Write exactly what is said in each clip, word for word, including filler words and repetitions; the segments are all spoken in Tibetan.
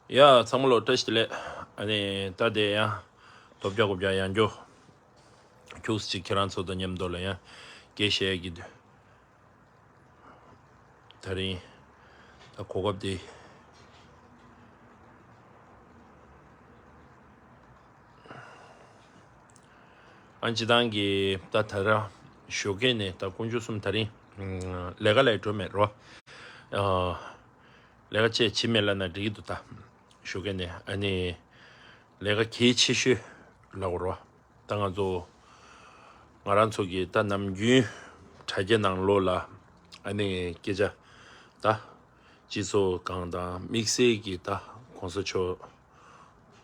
ཡ། ཚང་མ་ལ་བཀྲ་ཤིས་བདེ་ལེགས། ཨ་ནི་ད་དེ་ཡང་ལྡོག་རྒྱག་དགོས་རྒྱག་ཡང་འགྱོ། ཁྱུགས་ཅིག་ཁྱེད་རང་ཚོ་དང་མཉམ་དུ་ལ་ཡང་སྐད་བཤད་ཀྱི་འདུག་དེ་རིང་ད་གོ་སྐབས་དེ། ཨ་ནི་སྤྱི་བཏང་གི་ད་ད་ར་ཞོགས་ཀས་ནས་ད་དཀོན་མཆོག་གསུམ་དེ་རིང་ལས་ཀ་ལས་འགྲོ་མེད་རོ། ལས་ཀ་ཅིག་བྱེད་མེད་ལབ་ན་འགྲིག་གི་འདུག་ད་ཞོགས་ཀས་ནས་ཨ་ནི་ལས་ཀ་གལ་ཆེ་ཤོས་ལབ་དགོས་རོ། ད་ང་ཚོ་ང་རང་ཚོ་གི་ད་ནམ་རྒྱུན་དྲ་རྒྱ་ནང་ལོགས་ལ་ཨ་ནི་སྐད་ཆ་ད་སྤྱི་ཚོགས་སྒང་དང་དམིགས་བསལ་གྱི་ད་གོང་ས་མཆོག་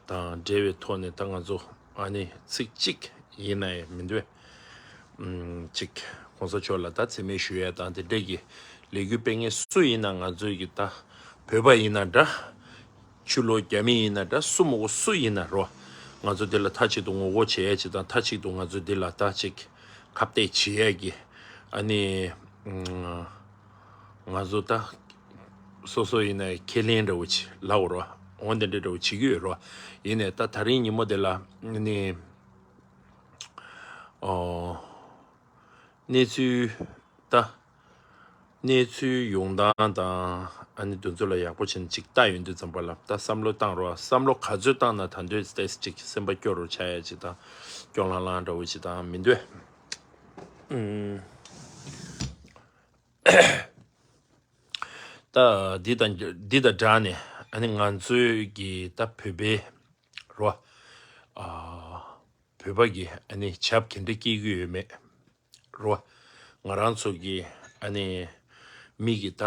དང་འབྲེལ་བའི་ཐོག་ནས་ད་ང་ཚོ་ཨ་ནི་ཚིག་གཅིག་ཡིན་ན་ཡང་མི་འདུག་གཅིག་གོང་ས་མཆོག་ལ་ད་མཚན་སྨད་ཞུ་ཡ་དང་དེ་འདྲས་ཀྱི་ལས་འགུལ་སྤེལ་མཁན་སུ་ཡིན་ན་ང་ཚོའི་གི་ད་བོད་པ་ཡིན་ན་འདྲ། ཆུ་ལོག་རྒྱ་མི་ཡིན་ན་འདྲ། སུ་མོ་གོ་སུ་ཡིན་ན་རོ། ང་ཚོ་འདི་ལ་མཐའ་གཅིག་ཏུ་ངོ་རྒོལ་བྱེད་ཡ་ཅིག་དང་མཐའ་གཅིག་ཏུ་ང་ཚོ་འདི་ལ་ད་ཅིག་ཁ་གཏད་བྱེད་ཡ་གི་ཨ་ནི་ང་ཚོ་ད་སོ་སོ་ཡིན་ན་ཁས་ལེན་འདྲ་བོ་ཅིག་ལབ་དགོས་རོ། འོ་འདི་འདྲ་འདྲ་བོ་བྱེད་ཀྱི་ཡོད་རོ། ཡིན་ནའི་ད་དེ་རིང་ཉིན་མོ་འདི་ལ་ཨ་ནི་ཨོ། གནས་ཚུལ་ད། གནས་ཚུལ་ཡོང་སྟངས་དང་ཨ་ནི་དེ་ཚོ་ལ་ཡག་པོ་བྱས་ནས་ཅིག་ལྟ་ཡོང་དུས་ཙམ་པ་ལ་ད་བསམ་བློ་བཏང་རོགས། བསམ་བློ་ག་ཚོད་བཏང་ན་ད་འདོད་ཏེ་ཅིག་སེམས་པ་སྐྱོ་རུ་ཆགས་ཡ་ཅིག་དང་སྐྱོ་ལྷང་ལྷང་འདྲ་བོ་ཅིག་དང་མི་འདོད། ཨུམ། ད་འདི་དང་འདི་དང་སྦྲགས་ནས་ཨ་ནི་ང་ཚོའི་གི་ད་བོད་པའི་རོ། ཨ། བོད་པ་གི་ཨ་ནི་ཆབ་ག་འདྲ་སྐྱེ་གི་ཡོད་མེད་རོ། ང་རང་ཚོ་གི་ཨ་ནི་མི་གི་ད་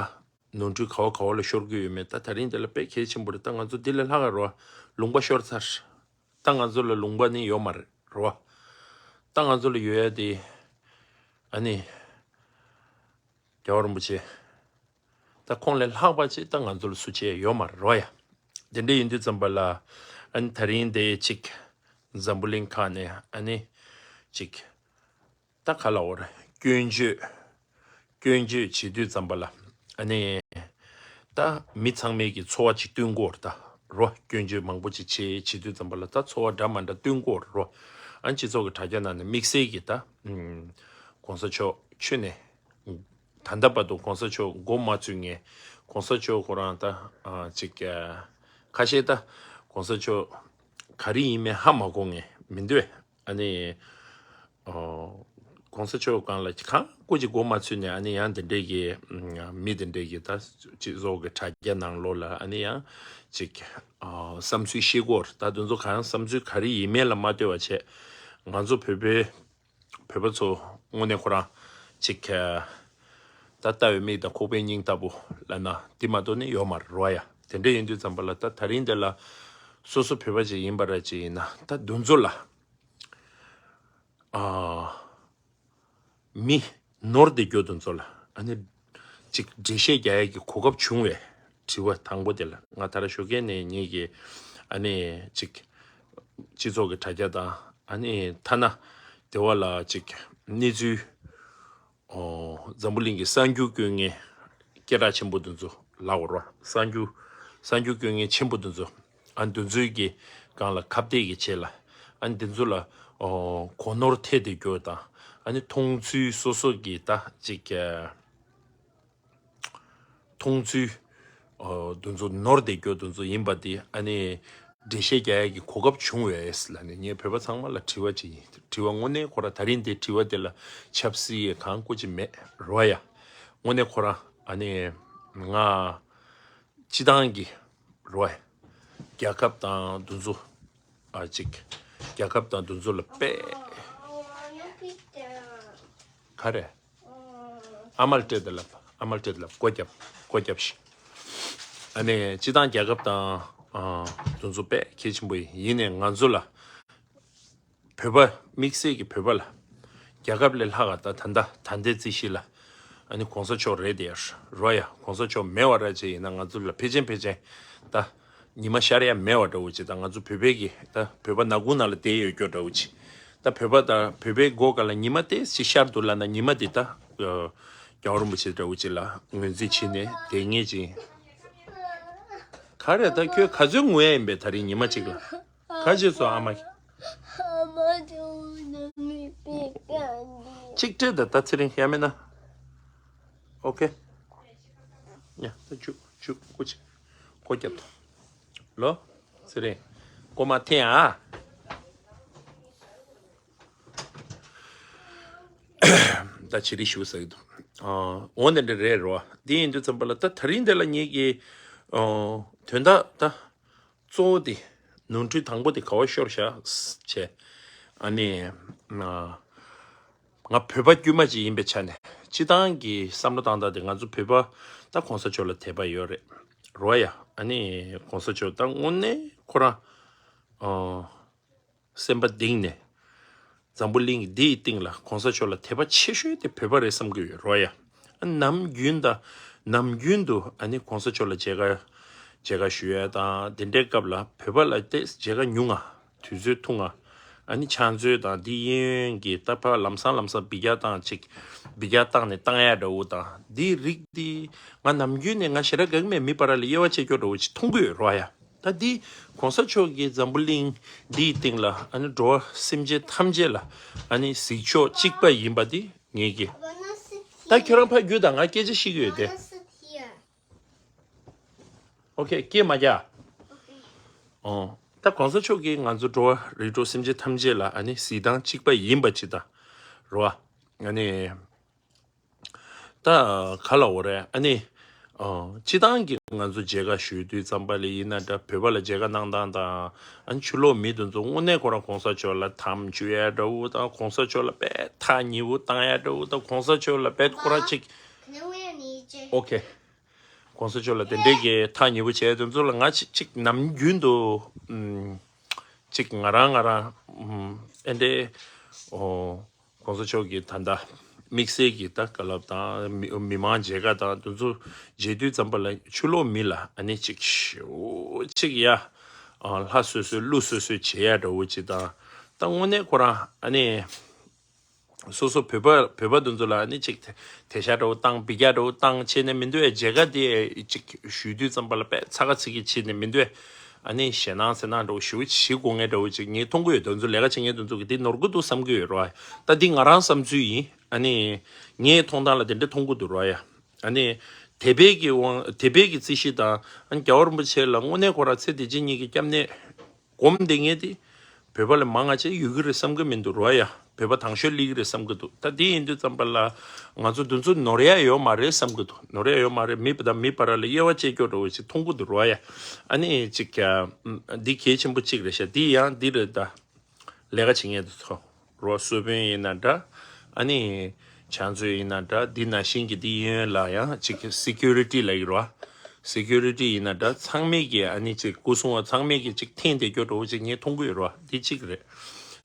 ནོར་འཁྲུལ་ག་བ་ག་བ་ལ་ཤོར་གི་ཡོད་མེད། ད་དེ་རིང་འདི་ལ་དཔེ་གལ་ཆེན་པོ་རེད། ད་ང་ཚོ་འདི་ལས་ལྷག་ག་རོ་ལུང་པ་ཤོར་ཚར། ད་ང་ཚོ་ལ་ལུང་པ་ནི་ཡོད་མ་རེད་རོ། ད་ང་ཚོ་ལ་ཡོད་ཡ་དེ་ཨ་ནི་རྒྱལ་བ་རིན་པོ་ཆེ། ད་ཁོང་ལས་ལྷག་པ་ཅིག་ད་ང་ཚོ་ལ་སུ་བྱས་ཡོད་མ་རེད་རོ་ཡ། དེ་འདྲ་ཡིན་དུས་ཙམ་པ་ལ་ཨ་ནི་དེ་རིང་དེ་ཅིག་འཛམ་བུ་གླིང་ཁག་ནས་ཨ་ནི་ཅིག་ད་ག་ལ་འོ་རེད། སྐྱོན་བརྗོད་སྐྱོན་བརྗོད་བྱེད་དུས་ཙམ་པ་ལ་ཨ་ནི་ད་མི་ཚང་མས་ཀྱི་ཚོར་བ་ཅིག་སྟོན་གྱི་ཡོད་རེད་ད་རོ། སྐྱོན་བརྗོད་མང་པོ་ཅིག་བྱེད་བྱེད་དུས་ཙམ་པ་ལ་ད་ཚོར་བ་འདྲ་མ་འདྲ་སྟོན་གྱི་ཡོད་རེད་རོ། ཨ་ནི་སྤྱི་ཚོགས་ཀྱི་དྲ་རྒྱ་ནང་ནས་དམིགས་བསལ་གྱི་ད་གོང་ས་མཆོག་མཆོད་གནས། ད་ལྟ་བར་དུ་གོང་ས་མཆོག་མགོ་མ་ཚོས་མཁན། གོང་ས་མཆོག་ཁོ་རང་ད་ཨ་ཅིག་ཨ་ཁ་ཤས་ད་གོང་ས་མཆོག་ག་རེ་ཡིན་མིན་ཧ་མ་གོ་མཁན་མི་འདུག་ཨ་ནི་ཨོ་གོང་ས་མཆོག་སྒང་ལ་གང་སྐུ་ཅིག་མགོ་མ་ཚོས་ནས་ཨ་ནི་ཡང་དེ་འདྲས་ཀྱི་ཨ་མི་དེ་འདྲས་ཀྱི་ད་སྤྱི་ཚོགས་ཀྱི་དྲ་རྒྱ་ནང་ལོགས་ལ་ཨ་ནི་ཡང་ཅིག་ཨ་བསམ་ཚུལ་བཤད་ཀྱི་ཡོད་རེད། ད་དེ་ཚོ་གང་བསམ་ཚུལ་ག་རེ་ཡིན་མིན་ལ་མ་ལྟོས་པ་བྱས། ང་ཚོ་བོད་པའི་བོད་པ་ཚོ་དངོས་གནས་ཁོ་རང་ཅིག་ཨ་ད་ལྟ་བའི་མིག་དང་ཁོག་པའི་སྙིང་ལྟ་བུ་ལབ་ན་འདི་མ་གཏོགས་ནི་ཡོད་མ་རེད་རོ་ཡ། དེ་འདྲ་ཡིན་དུས་ཙམ་པ་ལ་ད་དེ་རིང་འདི་ལ་སོ་སོ་བོད་པ་ཅིག་ཡིན་པ་ར་ཅིག་ཡིན་ན་ད་འདི་ཚོ་ལ་ཨ་མི་ནོར་བསྡད་རྒྱུ་འདི་ཚོ་ལ་ཨ་ནི་ཅིག་འགྲེལ་བཤད་རྒྱག་ཡ་གི་གོ་སྐབས་བྱུང་བས། དྲི་བ་དང་པོ་དེ་ལ་ང་ད་ར་ཞོགས་ཀས་ནས་ངེད་ཀྱི་ཨ་ནི་ཅིག་སྤྱི་ཚོགས་ཀྱི་དྲ་རྒྱ་དང་ཨ་ནི་ཐ་ན་དེ་བ་ལ་ཅིག་གནས་ཚུལ་ཨོ་འཛམ་བུ་གླིང་གི་གསར་འགྱུར་བཀོད་མཁན་སྐད་གྲགས་ཆེན་པོ་འདི་ཚོ་ལབ་དགོས་རེད་བ། གསར་འགྱུར་གསར་འགྱུར་བཀོད་མཁན་ཆེན་པོ་འདི་ཚོ་ཨ་འདི་ཚོའི་གི་སྒང་ལ་ཁ་གཏད་ཀྱི་ཆེད་ལ་ཨ་འདི་ཚོ་ལ་ཨོ་གོ་ནོར་ཐེབས་བསྡད་རྒྱུ་དང་ཨ་ནི་མཐོང་ཚུལ་སོ་སོ་གི་ད་ཅིག་ཨ། མཐོང་ཚུལ། ཨོ་དེ་ཚོ་ནོར་བསྡད་རྒྱུ་དེ་ཚོ་ཡིན་པ་དེ་ཨ་ནི་འགྲེལ་བཤད་རྒྱག་ཡ་གི་གོ་སྐབས་བྱུང་བས་ལབ་ནས་ངས་བོད་པ་ཚང་མ་ལ་དྲི་བ་ཅིག་ཡིན། དྲི་བ་དངོས་གནས་ཁོ་ར་ད་རིང་འདི་དྲི་བ་དེ་ལ་ཆབ་སྲིད་ཡས་གང་སྐུ་ཅི་མེད་རོ་ཡ། དངོས་གནས་ཁོ་ར་ཨ་ནི་ང་སྤྱི་བཏང་གི་རོ་ཡ། རྒྱལ་ཁབ་དང་དེ་ཚོ་ཨ་ཅིག་རྒྱལ་ཁབ་དང་དེ་ཚོ་ལ་དཔེ། ག་རེ། ཨ་མ་ལ་སྤྲད་དེ་ལབ། ཨ་མ་ལ་སྤྲད་དེ་ལབ། སྒོ་རྒྱབ། སྒོ་རྒྱབ་ཤིག་ཨ་ནི་སྤྱི་བཏང་རྒྱལ་ཁབ་དང་ཨ་དེ་ཚོ་དཔེ་གལ་ཆེན་པོ་ཡིན། ཡིན་ནའི་ང་ཚོ་ལ་བོད་པ་དམིགས་བསལ་གྱི་བོད་པ་ལ་རྒྱལ་ཁབ་ལས་ལྷག་ག་ད་ད་ལྟ་ད་ལྟའི་རྩིས་གཞི་ལ་ཨ་ནི་གོང་ས་མཆོག་རེད་དེ་རོ་ཡ། གོང་ས་མཆོག་མེད་པ་ར་ཅིག་ཡིན་ན་ང་ཚོ་ལ་ཕལ་ཆེར་ཕལ་ཆེར་ད། ཉི་མ་ཤར་ཡ་མེད་པ་འདྲ་བོ་ཅིག་དང་ང་ཚོ་བོད་པའི་གི་ད་བོད་པ་ནག་ཁུང་ནང་ལ་བསྡད་ཡོད་རྒྱུ་འདྲ་བོ་ཅིག་ད་བོད་པ་དང་བོད་པའི་མགོ་སྒང་ལ་ཉི་མ་ཏོག་ཙམ་ཤར་འདུག་ལབ་ན་ཉི་མ་དེ་ད་རྒྱལ་བ་རིན་པོ་ཆེ་འདྲ་བོ་ཅིག་ལ་ངོས་འཛིན་བྱས་ནས་བསྡད་མཁན་ཅིག་ག་ ག་རེ་ད་ཁྱོད་ག་ཚོད་ངུ་ཡ་ཡིན་པས། ད་རིང་ཉི་མ་གཅིག་ལ་ག་བྱས་སོང་ཨ་མ། ཨ་མ་ཅོ་ན་མི་པི་ཀ་འདི། གཅིག་སྤྲད་ད་ད་ཚེ་རིང་ཡ་མེད་ན། ཨོ་ཁེ། ཡ་ད་བཅུག་བཅུག་སྐུ་མཁྱེན། སྒོ་རྒྱབ་ད། ལོ། ཚེ་རིང་། སྒོ་མ་འཐེན་ཨ། ད་ཕྱི་རིག་ཞུ་ཟེར་གྱི་འདུག་འོ་འདི་འདྲ་རེད་རོ། འདི་ཡིན་དུས་ཙམ་པ་ལ་ད་ད་རིང་འདི་ལ་ངེད་ཀྱི་དོན་དག་ད་གཙོ་བོ་དེ་ནོར་འཁྲུལ་དང་པོ་དེ་ག་བ་ཤོར་བཞག་བྱས། ཨ་ནི་ང་བོད་པ་དཀྱུས་མ་ཅིག་ཡིན་པའི་ཆ་ནས་སྤྱི་བཏང་གི་བསམ་བློ་བཏང་སྟངས་དེ་ང་ཚོ་བོད་པ་ད་གོང་ས་མཆོག་ལ་དད་པ་ཡོད་རེད་རོ་ཡ། ཨ་ནི་གོང་ས་མཆོག་ད་དངོས་གནས་ཁོ་རང་སེམས་པ་གཏིང་ནས་འཛམ་བུ་གླིང་འདིའི་སྟེང་ལ་གོང་ས་མཆོག་ལ་དད་པ་ཆེ་ཤོས་དེ་བོད་པ་རེད་བསམ་གྱི་ཡོད་རོ་ཡ། ནམ་རྒྱུན་དང་ནམ་རྒྱུན་དུ་ཨ་ནི་གོང་ས་མཆོག་ལ་མཇལ་ཁ་མཇལ་ཁ་ཞུ་ཡ་དང་དེ་འདྲའི་སྐབས་ལ་བོད་པ་ལ་དེ་མཇལ་ཁ་ཉུང་ང་དུས་ཚོད་ཐུང་ང་། ཨ་ནི་ཕྱག་མཛོད་དང་འདི་གཡས་གཡོན་གྱི་ད་ཕར་ལམ་སང་ལམ་སང་འབུད་རྒྱག་བཏང་ཅིག་འབུད་རྒྱག་བཏང་ནས་བཏང་ཡ་འདྲ་བོ་དང་འདི་རིགས་འདི་ང་ནམ་རྒྱུན་ནས་ང་ཞེ་དྲག་དགའ་གི་མེད། མི་པ་ར་ལ་དབྱེ་བ་ཕྱེ་སྐྱོ་འདྲ་བོ་ཅིག་མཐོང་གི་ཡོད་རོ་ཡ། ད་འདི་གོང་ས་མཆོག་གི་འཛམ་བུ་གླིང་འདིའི་སྟེང་ལ་ཨ་ནི་འགྲོ་བ་སེམས་ཅན་ཐམས་ཅད་ལ་ཨ་ནི་གཟིགས་ཕྱོགས་གཅིག་པ་ཡིན་པ་འདི་ངེད་ཀྱི། ད་ཁྱོད་རང་ཕར་རྒྱུགས་དང་ང་སྐད་ཆ་བཤད་ཀྱི་ཡོད་དེ། ཨོ་ཁེ། སྐད་མ་རྒྱག་ཨོ། ད་གོང་ས་མཆོག་གིས་ང་ཚོ་འགྲོ་བ་རིགས་དྲུག་སེམས་ཅན་ཐམས་ཅད་ལ་ཨ་ནི་གཟིགས་སྟངས་གཅིག་པ་ཡིན་པ་ཅིག་དང་། རོ། ཨ་ནི། ད་ག་ལ་འོ་རེད་ཨ་ནི། ཨོ། སྤྱི་བཏང་གི་ང་ཚོ་མཇལ་ཁ་ཞུ་དུས་ཙམ་པ་ལ་ཡིན་ན་འདྲ་བོད་པ་ལ་མཇལ་ཁ་གནང་སྟངས་དང་། ཨ་ནི་ཕྱི་ལོགས་མི་དེ་ཚོ་དངོས་གནས་ཁོ་རང་གོང་ས་མཆོག་ལ་དམ་བཅུག་ཡ་འདྲ་བོ་དང་གོང་ས་མཆོག་ལ་དཔེ་ཐག་ཉེ་བོ་བཏང་ཡ་འདྲ་བོ་དང་གོང་ས་མཆོག་ལ་དཔེ་ཁོ་རང་ཅིག་ཨོ་ཁེ། གོང་ས་མཆོག་ལ་དེ་འདྲའི་གི་ཐག་ཉེ་པོ་བྱས་དེ་ཚོ་ལ་ང་ཅིག་ཅིག་ནམ་རྒྱུན་དུ་ཨམ། ཅིག་ང་རང་ང་རང་ཨམ། ཨེ་འདྲའི་ཨོ། གོང་ས་མཆོག་གི་ད་ལྟ་དམིགས་བསལ་གྱི་ད་བཀའ་སློབ་དང་མི་མི་མང་མཇལ་ཁ་དང་དེ་ཚོ་མཇལ་དུས་ཙམ་པ་ལ་ཕྱི་ལོགས་མི་ལ་ཨ་ནི་ཅིག་ཞེ་པོ་ཅིག་ཡ་ཨ་ལྷ་གསོལ་གསོལ་ཀླུ་གསོལ་གསོལ་བྱེད་ཡ་འདྲ་བོ་ཅིག་དང་། ད་དངོས་གནས་ཁོ་རང་ཨ་ནི། སོ་སོ་བོད་པ་བོད་པ་དེ་ཚོ་ལ་ནི་ཅིག་དེ་དེ་ཤ་འདྲ་བོ་བཏང་འབུད་རྒྱག་འདྲ་བོ་བཏང་བྱས་ནས་མི་འདུག་ཨེ། མཇལ་ཁ་དེ་ཅིག་ཞུ་དུས་ཙམ་པ་ལ་དཔེ་ཚ་ག་ཚི་གི་བྱས་ནས་མི་འདུག་ཨེ། ཨ་ནི་ཞེད་སྣང་ཟེར་སྣང་འདྲ་བོ་ཞེ་པོ་བྱེད་དགོས་ངེས་འདྲ་བོ་ཅིག་ངས་མཐོང་གི་ཡོད། དེ་ཚོ་ལས་ཀ་བྱེད་མཁན་དེ་ཚོ་གི་དེ་ནོར་གི་འདུག་བསམ་གི་ཡོད་རོ། ད་འདི་ང་རང་བསམ་ཚུལ་ཡིན། ཨ་ནི་ངའི་མཐོང་སྟངས་ལ་དེ་འདྲ་མཐོང་གི་འདུག་རོ་ཡ། ཨ་ནི་དད་པའི་གི་དབང་དད་པའི་གི་རྩིས་གཞི་དང་ཨ་ནི་རྒྱལ་བ་རིན་པོ་ཆེ་ལ་དངོས་གནས་ཁོ་རང་ཚེ་འདི་ཕྱི་གཉིས་ཀྱི་སྐྱབས་གནས། སྒོམ་བསྡད་མཁན་དེ་བོད་པ་ལས་མང་ང་ཅིག་ཡོད་ཀྱི་རེད་བསམ་གྱི་མི་འདུག་རོ་ཡ། བོད་པ་དང་ཤོས་སླེབས་ཀྱི་རེད་བསམ་གྱི་འདུག་ད་དེ་ཡིན་དུས་ཙམ་པ་ལ་ང་ཚོ་འདི་ཚོ་ནོར་ཡ་ཡོད་མ་རེད་བསམ་གྱི་འདུག་ནོར་ཡ་ཡོད་མ་རེད། མི་དང་མི་བར་ལ་དབྱེ་བ་ཕྱེ་སྐྱོ་འདྲ་བོ་ཞིག་མཐོང་གི་འདུག་རོ་ཡ། ཨ་ནི་ཅིག་འདི་གལ་ཆེན་པོ་གཅིག་རེད་ཤག་འདི་ཡང་འདི་རེད་ད། ལས་ཀ་བྱེད་མཁན་དེ་ཚོ། རོ་གསོལ་དཔོན་ཡིན་ན་འདྲ། ཨ་ནི། ཕྱག་མཛོད་ཡིན་ན་འདྲ། འདི་ནང་བཞིན་གྱི་འདི་གཡས་གཡོན་ལ་ཡང་ཅིག་སི་ཀུ་རི་ཊི་ལབ་ཀྱི་རོ། སི་ཀུ་རི་ཊི་ཡིན་ན་འདྲ། ཚང་མས་ཀྱི་ཨ་ནི་ཅིག་སྐུ་སྲུང་བ་ཚང་མས་ཀྱི་ཅིག་འཐེན་བསྡད་རྒྱུ་འདྲ་བོ་ཅིག་ངས་མཐོང་གི་ཡོད་རོ། འདི་གཅིག་རེད།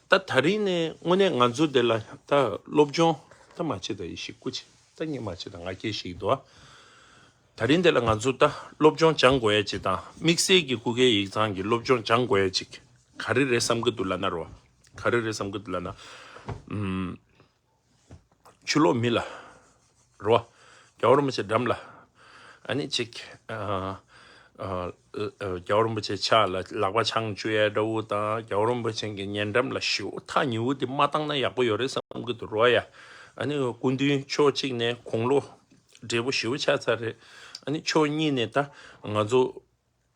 ད་ད་རིང་ནས་དངོས་གནས་ང་ཚོ་འདི་ལ་ད་སློབ་སྦྱོང་ད་མ་བྱེད་ད་ཡེ་ཤེས་སྐུ་མཁྱེན། ད་ངས་མ་བྱེད་ད་ང་སྐད་ཤིག་འདུག་ཨ། ད་རིང་འདི་ལ་ང་ཚོ་ད་སློབ་སྦྱོང་སྦྱང་དགོས་ཡ་ཅིག་དང་། དམིགས་བསལ་གྱི་སྐུ་སྒེར་ཡིག་ཚང་གི་སློབ་སྦྱོང་སྦྱང་དགོས་ཡ་ཅིག་ག་རེ་རེད་བསམ་གི་འདུག་ལབ་ན་རོ། ག་རེ་རེད་བསམ་གི་འདུག་ལབ་ན། ཨུམ། ཕྱི་ལོགས་མི་ལ། རོ། རྒྱལ་བ་རིན་པོ་ཆེ་འགྲམ་ལ། ཨ་ནི་ཅིག་ཨ། ཨ། རྒྱལ་བ་རིན་པོ་ཆེ་ཕྱག་ལ་ལག་པ་འཆང་བཅུག་ཡ་འདྲ་བོ་དང་། རྒྱལ་བ་རིན་པོ་ཆེ་གི་ཉེ་འགྲམ་ལ་ཞེ་པོ་ཐག་ཉེ་བོ་དེ་མ་བཏང་ན་ཡག་པོ་ཡོད་རེད་བསམ་གི་འདུག་རོ་ཡ། ཨ་ནི་སྐུ་མདུན་ཕྱོགས་གཅིག་ནས་དགུང་ལོ་བགྲེས་པོ་ཞེ་པོ་ཆགས་ཚར་རེད། ཨ་ནི་ཕྱོགས་གཉིས་ནས་ད་ང་ཚོ་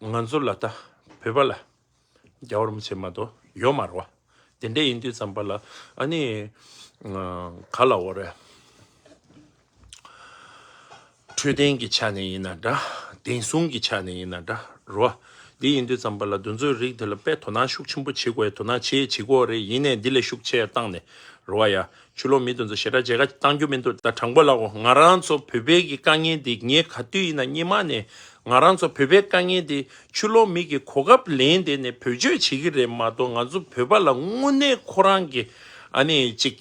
ང་ཚོ་ལ་ད་བོད་པ་ལ་རྒྱལ་བ་རིན་པོ་ཆེ་མ་གཏོགས་ཡོད་མ་རེད་བ། དེ་འདྲ་ཡིན་དུས་ཙམ་པ་ལ་ཨ་ནི་ག་ལབ་དགོས་རེད། འཕྲོད་བསྟེན་གྱི་ཆ་ནས་ཡིན་ན་འདྲ། བདེན་སྲུང་གི་ཆ་ནས་ཡིན་ན་འདྲ་རོ། འདི་ཡིན་དུས་ཙམ་པ་ལ་འདི་ཚོའི་རིགས་དེ་ལ་དཔེ་དོ་སྣང་ཤུགས་ཆེན་པོ་བྱེད་དགོས། དོ་སྣང་བྱེད་བྱེད་དགོས་རེད། ཡིན་ནའི་འདི་ལས་ཤུགས་ཆེ་བཏང་ནས་རོ་བ་ཡ། ཕྱི་ལོགས་མི་དེ་ཚོ་ཞེ་དྲག་མཇལ་ཁ་བཏང་རྒྱུ་མི་འདུག་ད་དྲང་པོ་ལབ་དགོས། ང་རང་ཚོ་བོད་པའི་གི་དཀའ་ངལ་འདི་ངས་ག་དུས་ཡིན་ན་སྔོན་མ་ནས་ང་རང་ཚོ་བོད་པའི་དཀའ་ངལ་འདི་ཕྱི་ལོགས་མི་གི་གོ་སྐབས་ལེན་དེ་ནས་བེད་སྤྱོད་བྱེད་ཀྱི་རེད་མ་གཏོགས། ང་ཚོ་བོད་པ་ལ་དངོས་གནས་ཁོ་རང་གི་ཨ་ནི་ཅིག་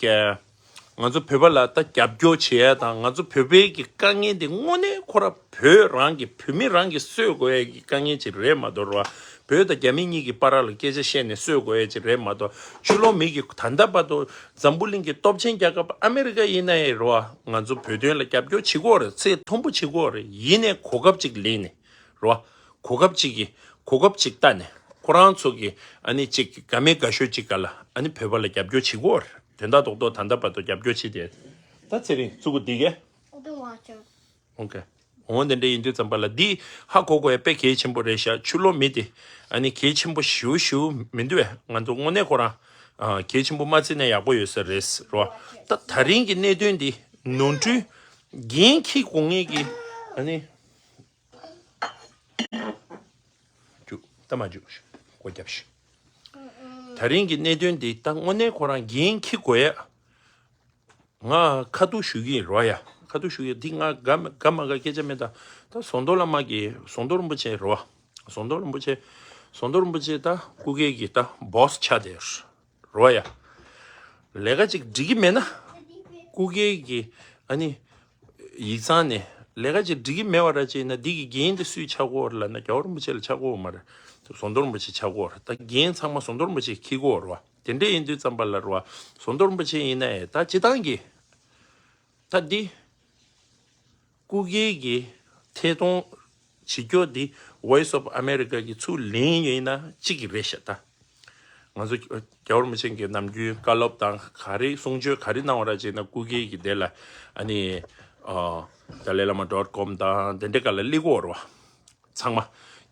ང་ཚོ་བོད་པ་ལ་ད་རྒྱབ་སྐྱོར་བྱེད་ཡ་དང་། ང་ཚོ་བོད་པའི་གི་དཀའ་ངལ་འདི་དངོས་གནས་ཁོ་ར་བོད་རང་གི་བོད་མི་རང་གི་སེལ་དགོས་ཡ་གི་དཀའ་ངལ་ཅིག་རེད་མ་གཏོགས་ར། བོད་དང་རྒྱ་མི་གཉིས་ཀྱི་བར་ལ་སྐད་ཆ་བཤད་ནས་སེལ་དགོས་ཡ་ཅིག་རེད་མ་གཏོགས། ཕྱི་ལོགས་མི་གི་ད་ལྟ་བར་དུ་འཛམ་བུ་གླིང་གི་སྟོབས་ཆེན་རྒྱལ་ཁབ་ཨ་མེ་རི་ཀ་ཡིན་ན་ཡང་ར། ང་ཚོ་བོད་དོན་ལ་རྒྱབ་སྐྱོར་བྱེད་དགོས་རེད། ཚད་མཐོན་པོ་བྱེད་དགོས་རེད། ཡིན་ནའི་གོ་སྐབས་ཅིག་ལེན་ནས་ར། གོ་སྐབས་གཅིག་གི་གོ་སྐབས་གཅིག་ལྟ་ནས་ཁོ་རང་ཚོ་གི་ཨ་ནི་གཅིག་དགའ་མི་དགའ་ཤོས་གཅིག་ག་ལ་ཨ་ནི་བོད་པ་ལ་རྒྱབ་སྐྱོར་བྱེད་དགོས་རེད། དོན་དག་རྡོག་རྡོག་ད་ལྟ་བར་དུ་རྒྱབ་སྐྱོར་བྱེད་དེ། ད་ཚེ་རིང་བཙུགས་གོ་འདི་གས། I don't want to. Okay. འོ་དེ་འདྲ་ཡིན་དུས་ཙམ་པ་ལ་འདི་ཧ་གོ་དགོས་ཡ་དཔེ་གལ་ཆེན་པོ་རེད་ཤག་ཆུ་ལོག་མི་དེ་ཨ་ནི་གལ་ཆེན་པོ་ཞེ་པོ་ཞེ་པོ་མི་འདུག་བས། ང་ཚོ་དངོས་གནས་ཁོ་རང་ཨ་གལ་ཆེན་པོ་མ་བརྩིས་ན་ཡག་པོ་ཡོད་ས་རེད་རོ། ད་ད་རིང་གི་གནད་དོན་འདི་ནོར་འཁྲུལ་འགན་འཁྱེར་དགོས་ངེས་ཀྱི་ཨ་ནི། འཇུག་ད་མ་འཇུག་སྒོ་རྒྱབ་ཤིག་ད་རིང་གི་གནད་དོན་འདི་ད་དངོས་གནས་ཁོ་རང་འགན་འཁྱེར་དགོས་ཡ། ང་ཁ་ཐུག་ཞུ་གི་ཡིན་རོ་ཡ། ཁ་ཐུག་ཞུ་གི་འདི་ང་དགའ་མ་དགའ་མ་དགའ་སྐད་ཆ་མེད། ད་ད་ཟོང་དོ་བླ་མ་གི་ཟོང་དོ་རིན་པོ་ཆེ་རོ། ཟོང་དོ་རིན་པོ་ཆེ། ཟོང་དོ་རིན་པོ་ཆེ་ད་སྐུ་སྒེར་གྱི་ད་བོ་སི་ཆགས་བསྡད་རོ་ཡ། ལས་ཀ་ཅིག་འགྲིག་གི་མེད་ན། སྐུ་སྒེར་གྱི་ཨ་ནི་ཡིག་ཚང་ནས་ལས་ཀ་ཅིག་འགྲིག་གི་མེད་པ་ར་ཅིག་ན་འདི་གི་འགན་འདི་སུས་ཆགས་ཀྱི་ཡོད་རེད་ལབ་ན་རྒྱལ་བ་རིན་པོ་ཆེ་ལ་ཆགས་ཀྱི་ཡོད་མ་རེད། ཟོང་དོ་རིན་པོ་ཆེ་ཆགས་ཀྱི་ཡོད་རེད། ད་འགན་ཚང་མ་ཟོང་དོ་རིན་པོ་ཆེ་འཁྱེར་གྱི་ཡོད་རེད་བ། དེ་འདྲ་ཡིན་དུས་ཙམ་པ་ལ་རེད་བ། ཟོང་དོ་རིན་པོ་ཆེ་ཡིན་ན་ཡང་ད་སྤྱི་བཏང་གི་ད་འདི་སྐུ་སྒེར་གྱི་ཐད་གཏོང་བྱེད་སྐྱོར་འདི་Voice of America གི་ཚུར་ལེན་ཡིན་ན་གཅིག་གི་རེད་ཤག་ད་ང་ཚོ་རྒྱལ་བ་རིན་པོ་ཆེ་གི་ནམ་རྒྱུན་བཀའ་སློབ་དང་ག་རེ་གསུང་ཆོས་ག་རེ་གནང་བ་ར་བྱས་ན་སྐུ་སྒེར་གྱི་དེ་ལ་ཨ་ནི་ཨ་Dalai Lama dot com དང་དེ་འདྲ་ག་ལ་སླེབས་ཀྱི་ཡོད་རེད་བ། ཚང་མ།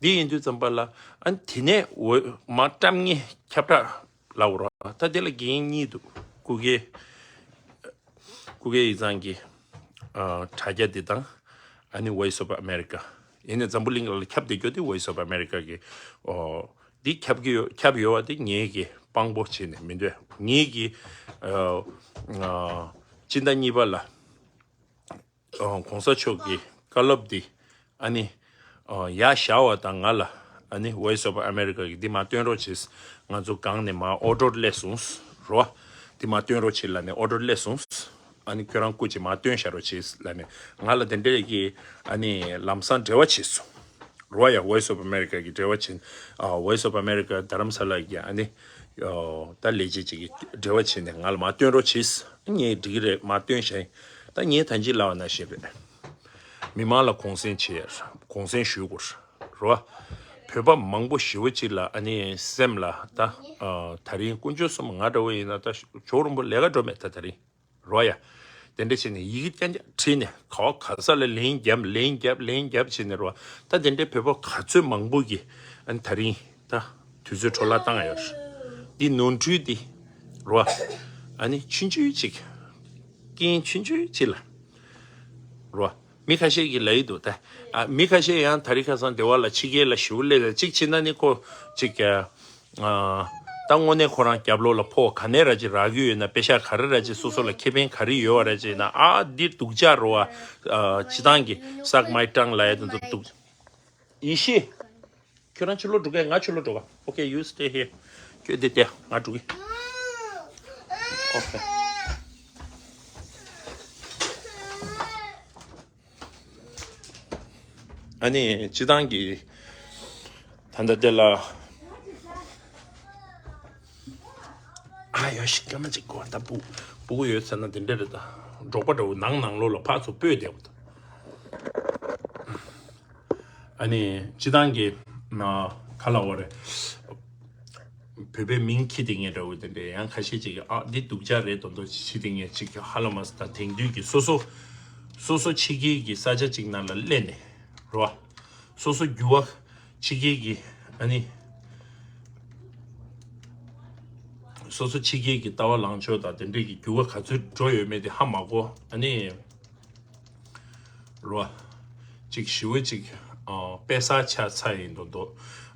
འདི་ཡིན་དུས་ཙམ་པ་ལ་ཨ་ནི་དེ་ནས་འོ་མ་བཀྲམ་ངེས་ཁྱབ་བསྒྲགས་ལབ་དགོས་རེད་བ། ད་དེ་ལ་འགན་གཉིས་འདུག་སྐུ་སྒེར། སྐུ་སྒེར་ཡིག་ཚང་གི་ཨ་དྲ་རྒྱ་འདི་དང་ཨ་ནི་Voice of America། ཡིན་ནའི་འཛམ་བུ་གླིང་ལ་ཁྱབ་བསྡད་རྒྱུ་དེ་Voice of America གི་ཨོ་འདི་ཁྱབ་ཀྱི་ཡོད། ཁྱབ་ཡོད་པ་དེ་ངེད་ཀྱི་དཔང་པོ་བྱས་ནས་མི་འདོད། ངེད་ཀྱི་ཨ་ཨ་སྤྱི་ཟླ་གཉིས་པ་ལ་ཨ་གོང་ས་མཆོག་གི་བཀའ་སློབ་འདི་ཨ་ནི་ཨ་ཡར་བཞག་པ་དང་ང་ལ་ཨ་ནི་Voice of America གི་འདི་མར་སྟོན་རོགས་བྱེད། ང་ཚོ་སྒང་ནས་མར་ཨོ་ཌར་སླེབས་སོང་རོ། འདི་མར་སྟོན་རོགས་བྱེད་ལབ་ནས་ཨོ་ཌར་སླེབས་སོང་། ཨ་ནི་ཁྱོད་རང་སྐུ་མཁྱེན་མར་སྟོན་བཞག་རོགས་བྱེད་ལབ་ནས་ང་ལ་དེ་འདྲས་ཀྱི་ཨ་ནི་ལམ་སང་འབྲེལ་བ་བྱས་སོང་རོ། ཡ་Voice of America གི་འབྲེལ་བ་བྱས། ཨ་Voice of America དྷ་རམ་ས་ལ་གི་ཨ་ནི་ཨོ་ད་ལས་བྱེད་ཅིག་གི་འབྲེལ་བ་བྱས་ནས་ང་ལ་མར་སྟོན་རོགས་བྱེད། ངས་འགྲིག་གི་རེད་མར་སྟོན་བཞག་ཡིན། ད་ངས་ད་ཅི་ལབ་པ་ནང་བཞིན་རེད། མི་མང་ལ་གུང་སེང་བྱེད་ཡ་གུང་སེང་ཞུ་དགོས་རོ། བོད་པ་མང་པོ་ཞེ་པོ་ཅིག་ལ་ཨ་ནི་སེམས་ལ་ད་ཨ་དེ་རིང་དཀོན་མཆོག་གསུམ་ང་འདྲ་བོ་ཡིན་ན་ད་ཇོ་རིན་པོ་ལས་ཀ་འགྲོ་མེད་ད་དེ་རིང་རོ་ཡ། དེ་འདྲ་བྱས་ནས་ཡི་གེ་རྐྱང་རྐྱང་བྲིས་ནས་ག་བ་ག་ས་ལ་ལན་བརྒྱབ་ལན་བརྒྱབ་ལན་བརྒྱབ་བྱས་ནས་རོ། ད་དེ་འདྲའི་བོད་པ་ག་ཚོད་མང་པོ་གི་ཨ་ནི་དེ་རིང་ད་དུས་ཚོད་འཕྲོ་བརླག་བཏང་ཡོད་རེད། འདི་ནོར་འཁྲུལ་འདི་རོ། ཨ་ནི་ཆུང་ཆུང་ཅིག་རྐྱེན་ཆུང་ཆུང་ཅིག་ལ་རོ། མི་ཁ་ཤས་ཀྱིས་ལབ་ཀྱི་འདུག་ད། ཨ་མི་ཁ་ཤས་ཡང་དེ་རིང་ཁ་སང་སྡེ་བ་ལ་ཕྱི་རྒྱལ་ལ་ཞེ་པོ་སླེབས་ཡོད། གཅིག་བྱས་ན་ནི་ཁོ་གཅིག་ཨ་ད་དངོས་གནས་ཁོ་རང་རྒྱབ་ལོགས་ལ་ཕོགས་ག་ནས་ར་ཅིག་རག་གི་ཡོད་ན་པེ་ཤག་ག་རེ་ར་ཅིག་སོ་སོ་ལ་ཁེ་ཕན་ག་རེ་ཡོད་པ་ར་ཅིག་ན་ཨ་འདི་སྡུག་ཅག་རོ་ཨ། སྤྱི་བཏང་གི་suck my tongue ལབ་ཡ་དེ་ཚོ་སྡུག་ཡེ་ཤེས། ཁྱོད་རང་ཕྱི་ལོགས་འགྲོ་གས། ང་ཕྱི་ལོགས་འགྲོ་ག Okay, you stay here. ཁྱོད་འདི་བསྡད། ང་འགྲོ་གི Okay. ཨ་ནི་སྤྱི་བཏང་གི་ད་ལྟ་དེ་ལ་ཨ་ཡོ་ཤི་སྐར་མ་གཅིག་གོ་ད་སྤུ་སྤུ་གུ་ཡོད་ཟེར་ན་དེ་འདྲ་རེད། ད་འབྲོག་པ་འདྲ་བོ་ནང་ནང་ལོགས་ལ་ཕར་ཚུར་སྤོས་བསྡད་པ་དང་། ཨ་ནི་སྤྱི་བཏང་གི་ན་ག་ལ་བ་རེད། བོད་པའི་མིང་འཁྱེར་དེ་ངས་འདྲ་བོ་དེ་འདྲས་ཡང་ཁ་ཤས་ཅིག་གིས་ཨ་འདི་སྡུག་ཅག་རེད་མདོག་མདོག་ཅིག་བྱེད་དེ་ངས་ཅིག་ཧ་ལམ་ད་དེང་དུས་ཀྱི་སོ་སོ་སོ་སོ་ཕྱི་རྒྱལ་གྱི་ས་ཆ་ཅིག་ནང་ལ་སླེབས་ནས་རོ། སོ་སོ་འགྱུར་བ་ཕྱི་རྒྱལ་གྱི་ཨ་ནི་སོ་སོ་ཕྱི་རྒྱལ་གྱི་ལྟ་བ་ལངས་ཕྱོགས་དང་དེ་འདྲས་ཀྱི་འགྱུར་བ་ག་ཚོད་འགྲོ་ཡོད་མེད་དེ་ཧ་མ་གོ་ཨ་ནི། རོ། ཅིག་ཞི་བ་ཅིག་ཨ་དཔེ་གསར་ཆགས་ཚར་ཡིན་མདོག་མདོག་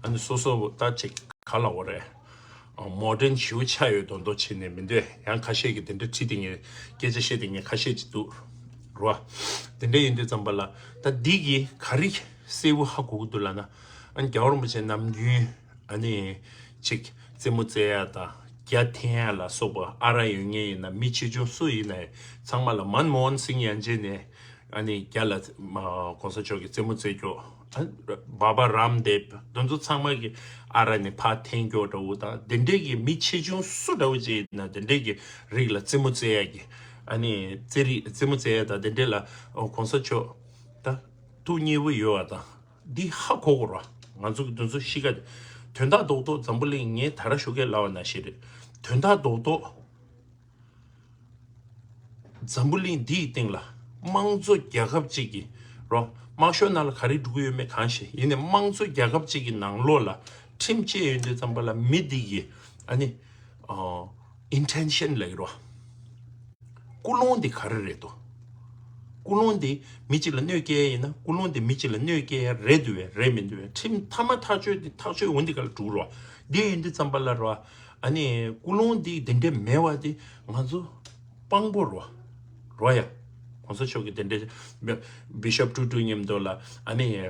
ཨ་ནི་སོ་སོ་ད་ཅིག་ག་ལ་འོ་རེད། ཨ་མོ་ཌན་ཞི་བ་ཆགས་ཡོད་མདོག་མདོག་བྱས་ནས་མི་འདོད། ཡང་ཁ་ཤས་ཀྱིས་དེ་འདྲ་བྲིས་དེ་ངས་སྐད་ཆ་བཤད་དེ་ངས་ཁ་ཤས་ཅིག་འདུག་རོ། དེ་འདྲ་ཡིན་དུས་ཙམ་པ་ལ་ད་འདི་གིས་ག་རེ་གསལ་བོ་ཧ་གོ་གི་འདུག་ལབ་ན། ཨ་ནི་རྒྱལ་བ་རིན་པོ་ཆེ་ནམ་རྒྱུན། ཨ་ནི། ཅིག་རྩེད་མོ་རྩེ་ཡ་དང་རྒྱ་འཐེན་ཡ་ལ་སོགས་པ་ཨ་རག་ཡོད་མཁན་ཡིན་ན་མི་ཆེ་ཆུང་སུ་ཡིན་ན་ཚང་མ་ལ་མན་མོ་ཧན་སིང་ཡན་ཆད་ནས་ཨ་ནི་རྒྱ་ལ་གོང་ས་མཆོག་གི་རྩེད་མོ་རྩེ་སྐྱོ། ཨ་བྷ་བྷ་རམ་དེབ་དེ་ཚོ་ཚང་མ་གི་ཨ་རག་ནས་ཕར་འཐེན་སྐྱོ་འདྲ་བོ་དང་དེ་འདྲས་ཀྱི་མི་ཆེ་ཆུང་སུ་འདྲ་བོ་ཅིག་ཡིན་ན་དེ་འདྲས་ཀྱི་རིགས་ལ་རྩེད་མོ་རྩེ་ཡ་གི་ཨ་ནི་རྩེད་རིགས་རྩེད་མོ་རྩེ་ཡ་དང་དེ་འདྲས་ལ་གོང་ས་མཆོག་ད་ཐུགས་མཉེས་པོ་ཡོད་པ་དང་། འདི་ཧ་གོ་དགོས་ར། ང་ཚོ་གི་དུས་ཚོད་ཤི་ཁ་དེ། དོན་དག་རྡོག་རྡོག་འཛམ་བུ་གླིང་ངས་ད་ར་ཞོགས་ཀས་ལབ་པ་ནང་བཞིན་རེད། དོན་དག་རྡོག་རྡོག་འཛམ་བུ་གླིང་འདིའི་སྟེང་ལ་དམངས་གཙོ་རྒྱལ་ཁབ་ཅིག་གི་རོ། དམར་ཤོག་ནང་ལ་ག་རེ་འགྲོ་གི་ཡོད་མེད་གང་ཤེས། ཡིན་ནའི་དམངས་གཙོ་རྒྱལ་ཁབ་ཅིག་གི་ནང་ལོགས་ལ་ཁྲིམས་བཅད་ཡོད་དུས་ཙམ་པ་ལ་མི་འདི་གི་ཨ་ནི་ཨིན་ཊེན་ཤན་ལབ་ཀྱི་རོ། ཀུན་སློང་འདི་ག་རེ་རེད་དོ། ཀུན་སློང་འདི་མི་གཅིག་ལ་གནོད་སྐྱེལ་ཡ་ཡིན་ན། ཀུན་སློང་འདི་མི་གཅིག་ལ་གནོད་སྐྱེལ་ཡ་རེད་འདུག་བས་རེད་མི་འདུག་བས། ཁྲིམས་མཐའ་མ་ཐག་གཅོད་འདི་ཐག་གཅོད་འོ་འདི་ག་ལ་འགྲོ་རོ། འདི་ཡིན་དུས་ཙམ་པ་ལ་རོ། ཨ་ནི་ཀུན་སློང་འདི་འདི་འདྲས་མེད་པ་འདི་ང་ཚོ་དཔང་པོ་རོ། རོ་ཡ། གོང་ས་མཆོག་གི་དེ་འདྲའི་བི་ཤོབ་ཀྲུ་ཀྲུ་མཉམ་དུ་ལ་ཨ་ནི་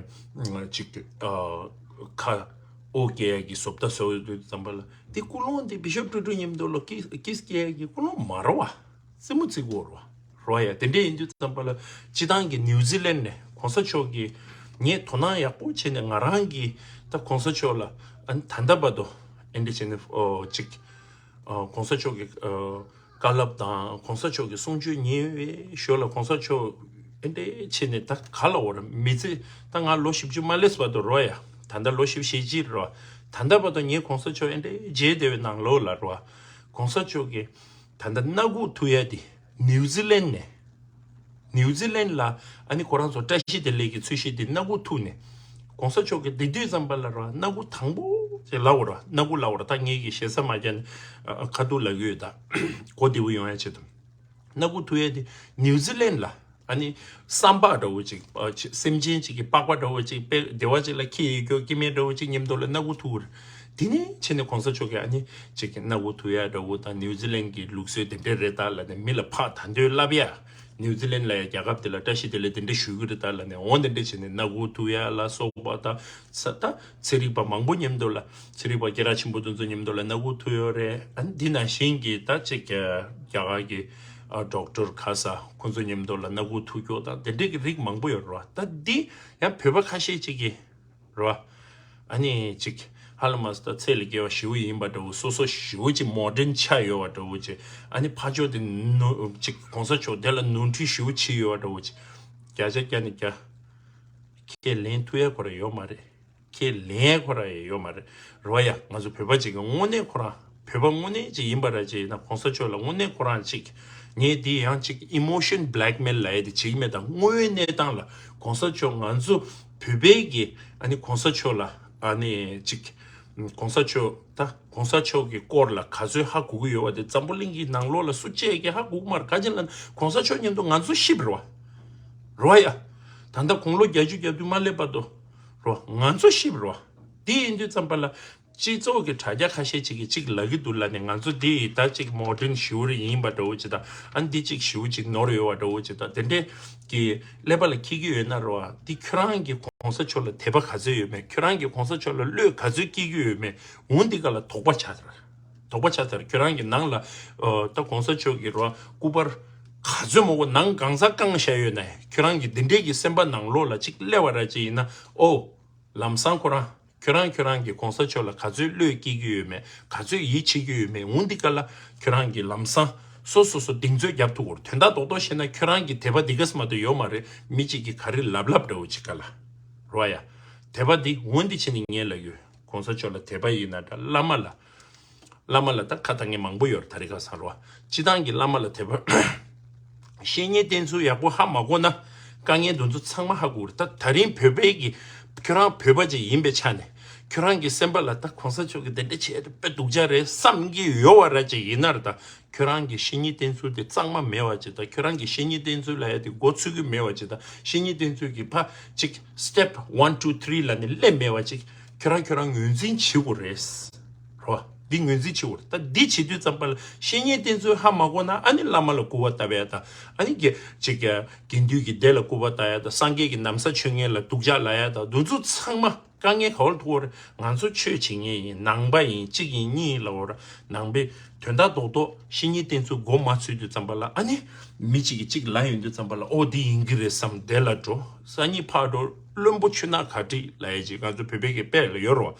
ཅིག་ཨ་ཁ་འོ་སྐྱེལ་ཡ་གི་བཟོ་ལྟ་བཟོ་ཡོད་དུས་ཙམ་པ་ལ། དེ་ཀུན་སློང་དེ་བི་ཤོབ་ཀྲུ་ཀྲུ་མཉམ་དུ་ལ་ཀི་ཀིས་སྐྱེལ་ཡ་གི་ཀུན་སློང་མ་རོ་བ། རྩེད་མོ་རྩེ་དགོས་རོ། རོ་ཡ། དེ་འདྲ་ཡིན་དུས་ཙམ་པ་ལ་སྤྱི་བཏང་གི་ནིའུ་ཛི་ལན་ནས་གོང་ས་མཆོག་གིས་ངས་དོ་སྣང་ཡག་པོ་བྱས་ནས་ང་རང་གིས་ད་གོང་ས་མཆོག་ལ་ཨ་ནི་ད་ལྟ་བར་དུ་ཨེ་འདྲ་བྱས་ནས་ཨོ་ཅིག་ཨ་གོང་ས་མཆོག་གི་ཨ་བཀའ་སློབ་དང་གོང་ས་མཆོག་གི་གསུང་ཆོས་ཉན་པའི་ཞོར་ལ་གོང་ས་མཆོག་ཨེ་འདྲས་བྱས་ནས་ད་ག་ལ་འོར་མི་ཚེ་ད་ང་ལོ་བཞི་བཅུ་མ་སླེབས་བར་དུ་རོ་ཡ། ད་ལྟ་ལོ་བཞི་བཅུ་ཞེ་གཅིག་རོ། ད་ལྟ་བར་དུ་ངས་གོང་ས་མཆོག་ཨེ་འདྲས་མཇལ་བསྡད་པའི་ནང་ལོགས་ལ་རོ། གོང་ས་མཆོག་གིས་ད་ལྟ་སྣ་ཁུག་ཐུག་ཡ་དེ་ནིའུ་ཛི་ལན་ནས། ནིའུ་ཛི་ལན་ལ་ཨ་ནི་ཁོ་རང་ཚོ་བཀྲ་ཤིས་བདེ་ལེགས་ཀྱི་ཚོས་གཞི་དེ་སྣ་ཁུག་ཐུག་ནས། གོང་ས་མཆོག་གིས་འདི་དུས་ཙམ་པ་ལ་ར་སྣ་ཁུག་དང་པོ་ཅིག་ལབ་ར། སྣ་ཁུག་ལབ་ར། ད་ངེད་ཀྱི་ཞེ་ས་མ་རྒྱག་ནས་ཨ་ཁ་ཐུག་ལབ་ཀྱི་ཡོད། ད་གོ་བདེ་པོ་ཡོང་ཡ་ཆེད་དུ། སྣ་ཁུག་ཐུག་ཡ་དེ་ནིའུ་ཛི་ལན་ལ་ཨ་ནི་སྲམ་ལྤགས་འདྲ་བོ་ཅིག་ཨ་ཅི་སེམས་ཅན་ཅིག་གི་པགས་པ་འདྲ་བོ་ཅིག་དཔེ་བདེ་བ་ཅིག་ལ་འཁྱེར་ཡོད་རྒྱུ་སྐྱེ་དམན་འདྲ་བོ་ཅིག་མཉམ་དུ་ལ་སྣ་ཁུག་ཐུག་ར། དེ་ནས་ཕྱིན་ནས་གོང་ས་མཆོག་གིས་ཨ་ནི་ཅིག་གི་སྣ་ཁུག་ཐུག་ཡ་འདྲ་བོ་དང་ནིའུ་ཛི་ལན་གྱི་ལུགས་སྲོལ་དེ་འདྲས་རེད་ད་ལབ་ནས་མི་ལ་ཕར་ད་འདོད་ལབ་ཡ། ནིའུ་ཛི་ལན་ལ་ཡ་རྒྱལ་ཁབ་དེ་ལ་བཀྲ་ཤིས་བདེ་ལེགས་དེ་འདྲས་ཞུ་གི་རེད་ད་ལབ་ནས་འོ་དེ་འདྲས་བྱས་ནས་སྣ་ཁུག་ཐུག་ཡ་ལ་སོགས་པ་དང་ས་ད་ཚན་རིག་པ་མང་པོ་མཉམ་དུ་ལ་ཚན་རིག་པ་སྐད་གྲགས་ཆེན་པོ་དེ་ཚོ་མཉམ་དུ་ལ་སྣ་ཁུག་ཐུག་ཡོད་རེད། ཨ་ནི་འདི་ནང་བཞིན་གྱི་ད་ཅིག་རྒྱ་གར་གྱི་ཨ་ཌོག་ཊར་ཁ་ས་ཁོང་ཚོ་མཉམ་དུ་ལ་སྣ་ཁུག་ཐུག་རྒྱུ་དང་དེ་འདྲས་ཀྱི་རིགས་མང་པོ་ཡོད་རེད་བ། ད་འདི་ཡང་བོད་པ་ཁ་ཤས་ཅིག་གིས་རེད་བ། ཨ་ནི་ཅིག་ཧ་ལམ་ད་ཚད་ལས་བརྒལ་བ་ཞེ་པོ་ཡིན་པ་འདྲ་བོ། སོ་སོ་ཞེ་པོ་ཅིག་མོ་ཌན་ཆགས་ཡོད་པ་འདྲ་བོ་ཅིག་ཨ་ནི་ཕར་ཕྱོགས་དེ་ནོར་ཅིག་གོང་ས་མཆོག་དེ་ལ་ནོར་འཁྲུལ་ཞེ་པོ་བྱས་ཡོད་པ་འདྲ་བོ་ཅིག་བརྒྱ་ཆ་བརྒྱ་ནས་བརྒྱ། ཁས་ལེན་ཐུབ་ཡ་ཁོ་རང་ཡོད་མ་རེད། ཁས་ལེན་ཡ་ཁོ་རང་ཡང་ཡོད་མ་རེད། རེད་བ་ཡ། ང་ཚོ་བོད་པ་ཅིག་གི་དངོས་གནས་ཁོ་རང་བོད་པ་དངོས་གནས་ཅིག་ཡིན་པ་ར་ཅིག་ཡིན་ན་གོང་ས་མཆོག་ལ་དངོས་གནས་ཁོ་རང་ཅིག་ངས་འདི་ཡང་ཅིག་ཨི་མོ་ཤན་བྷི་ལེག་མེལ་ལབ་ཡ་དེ་བྱེད་ཀྱི་མེད། ད་དངོས་ཡོད་གནས་སྟངས་ལ་གོང་ས་མཆོག་ང་ཚོ་བོད་པའི་གི་ཨ་ནི་གོང་ས་མཆོག་ལ་ཨ་ནི་ཅིག་གོང་ས་མཆོག་ད་གོང་ས་མཆོག་གི་སྐོར་ལ་ག་ཚོད་ཧ་གོ་གི་ཡོད་པ་དེ་འཛམ་བུ་གླིང་གི་ནང་ལོགས་ལ་སུ་གཅིག་གིས་ཧ་གོ་གི་མ་རེད། ག་ཅི་ལབ་ན་གོང་ས་མཆོག་མཉམ་དུ་ང་ཚོ་ཤི་བ་རེད་བ། རེད་བ་ཡ། ད་ལྟ་དགུང་ལོ་བརྒྱད་ཅུ་གྱ་བདུན་མ་སླེབས་བར་དུ་རེད་བ། ང་ཚོ་ཤི་བ་རེད་བ། དེ་ཡིན་དུས་ཙམ་པ་ལ་སྤྱི་ཚོགས་ཀྱི་དྲ་རྒྱ་ཁ་ཤས་ཅིག་གིས་ཅིག་ལབ་ཀྱི་འདུག་ལབ་ནས། ང་ཚོ་འདི་ཡི་ད་ཅིག་མོ་ཌན་ཞེ་པོ་རེ་ཡིན་པ་འདྲ་བོ་ཅིག་དང་། ཨ་འདི་ཅིག་ཞེ་པོ་ཅིག་ནོར་ཡོད་པ་འདྲ་བོ་ཅིག་དང་། དེ་འདྲའི་གི་ཀླད་པ་ལ་འཁྱེར་གྱི་ཡོད་ན་རེད་བ། འདི་ཁྱོད་རང་གི་གོང་ས་མཆོག་ལ་དད་པ་ག་ཚོད་ཡོད་མེད། ཁྱོད་རང་གི་གོང་ས་མཆོག་ལ་བློས་ག་ཚོད་སྐྱེ་གི་ཡོད་མེད། འོ་འདི་ག་ལ་དོགས་པ་ཆགས་ཚར། དོགས་པ་ཆགས་ཚར། ཁྱོད་རང་གི་ནང་ལ་ཨོ་ད་གོང་ས་མཆོག་གི་རོ་སྐུ་པར་ག་ཚོད་མང་པོ་ནང་གང་ས་བཀང་བཞག་ཡོད་ན། ཁྱོད་རང་གི་འདི་འདྲའི་གི་སེམས་པ་ནང་ལོགས་ལ་ཅིག་སླེབས་པ་ར་ཅིག་ཡིན་ན། ཨོ་ལམ་སང་ཁོ་རང་ཁྱོད་རང་ཁྱོད་རང་གི་གོང་ས་མཆོག་ལ་ག་ཚོད་བློས་སྐྱེ་གི་ཡོད་མེད། ག་ཚོད་ཡིད་ཆེས་ཀྱི་ཡོད་མེད། འོ་འདི་ག་ལ་ཁྱོད་རང་གི་ལམ་སང་སོ་སོ་སོ་གདེང་ཚོད་རྒྱབ་ཐུབ་དགོས། དོན་དག་རྡོག་རྡོག་བཤད་ན་ཁྱོད་རང་གི་དད་པ་འདི་ག་ས་མ་གཏོགས་ཡོད་མ་རེད། མི་གཅིག་གིས་ག་རེ་ལབ་ལབ་འདྲ་བོ་ཅིག་ག་ལ་རོ་ཡ། དད་པ་འདི་འོ་འདི་བྱས་ནས་ངས་ལབ་ཡོད། གོང་ས་མཆོག་ལ་དད་པ་ཡིན་ན་འདྲ། བླ་མ་ལ། བླ་མ་ལ་ད་ཁ་བཏང་མཁན་མང་པོ་ཡོད་རེད། ད་རེས་ཁ་སང་རོ། སྤྱི་བཏང་གི་བླ་མ་ལ་དད་པ། བཤེས་གཉེན་བསྟེན་ཚུལ་ཡག་པོ་ཧ་མ་གོ་ན་དཀའ་ངལ་འདི་ཚོ་ཚང་མ་ཧ་གོ་གི་རེད། ད་ད་རིང་བོད་པའི་གི་ཁྱོད་རང་བོད་པ་ཅིག་ཡིན་པའི་ཆ་ནས་ཁྱོད་རང་གི་སེམས་པ་ལ་ད་གོང་ས་མཆོག་གིས་དེ་འདྲ་བྱས་དཔེ་སྡུག་ཅག་རེད་བསམ་གྱི་ཡོད་པ་ར་ཅིག་ཡིན་ན་ར། ད་ཁྱོད་རང་གི་བཤེས་གཉེན་བསྟེན་ཚུལ་དེ་གཙང་མ་མེད་པ་ཅིག་དང་། ཁྱོད་རང་གི་བཤེས་གཉེན་བསྟེན་ཚུལ་ལ་ཡ་དེ་མགོ་ཚོད་ཀྱི་མེད་པ་ཅིག་དང་། བཤེས་གཉེན་བསྟེན་ཚུལ་གྱི་ཕ་ཅིག་step one two three་ལབ་ནས་སླེབས་མེད་པ་ཅིག་ཁྱོད་རང་ཁྱོད་རང་ངོས་འཛིན་བྱེད་དགོས་རེད། རོ། འདི་ངོས་འཛིན་བྱེད་དགོས་རེད། ད་འདི་བྱེད་དུས་ཙམ་པ་ལ་བཤེས་གཉེན་བསྟེན་ཚུལ་ཧ་མ་གོ་ན་ཨ་ནི་བླ་མ་ལ་སྐུར་བ་བཏབ་ཡ་དང་། ཨ་ནི་དགེ་ཅིག་དགེ་འདུན་གྱི་སྡེ་ལ་སྐུར་བ་བཏབ་ཡ་དང་། སངས་རྒྱས་ཀྱི་ན་བཟའ་མཆོད་མཁན་ལ་སྡུག་ཅག་ལབ་ཡ་དང་། འདི་ཚོ་ཚང་མ་དཀའ་ངལ་ག་བར་ཐུག་གོ་རེད། ང་ཚོ་ཆོས་བྱེད་མཁན་ཡིན། ནང་པ་ཡིན། གཅིག་ཡིན་གཉིས་ཡིན་ལབ་གོ་ར། ནང་པའི་དོན་དག་རྡོག་རྡོག་བཤེས་གཉེན་བསྟེན་ཚུལ་མགོ་མ་ཚོས་དུས་ཙམ་པ་ལ་ཨ་ནི་མི་གཅིག་གིས་གཅིག་ལབ་ཡོང་དུས་ཙམ་པ་ལ་ཨོ་འདི་ཡིན་གྱི་རེད་བསམ་དེ་ལ་འགྲོ། སང་ཉིན་ཕར་འགྲོ། བླུན་པོ་ཆུ་ནག་ག་ཏྲིག་ལབ་ཡ་ཅིག་ང་ཚོ་བོད་པའི་གི་དཔེ་ལ་ཡོད་རོ།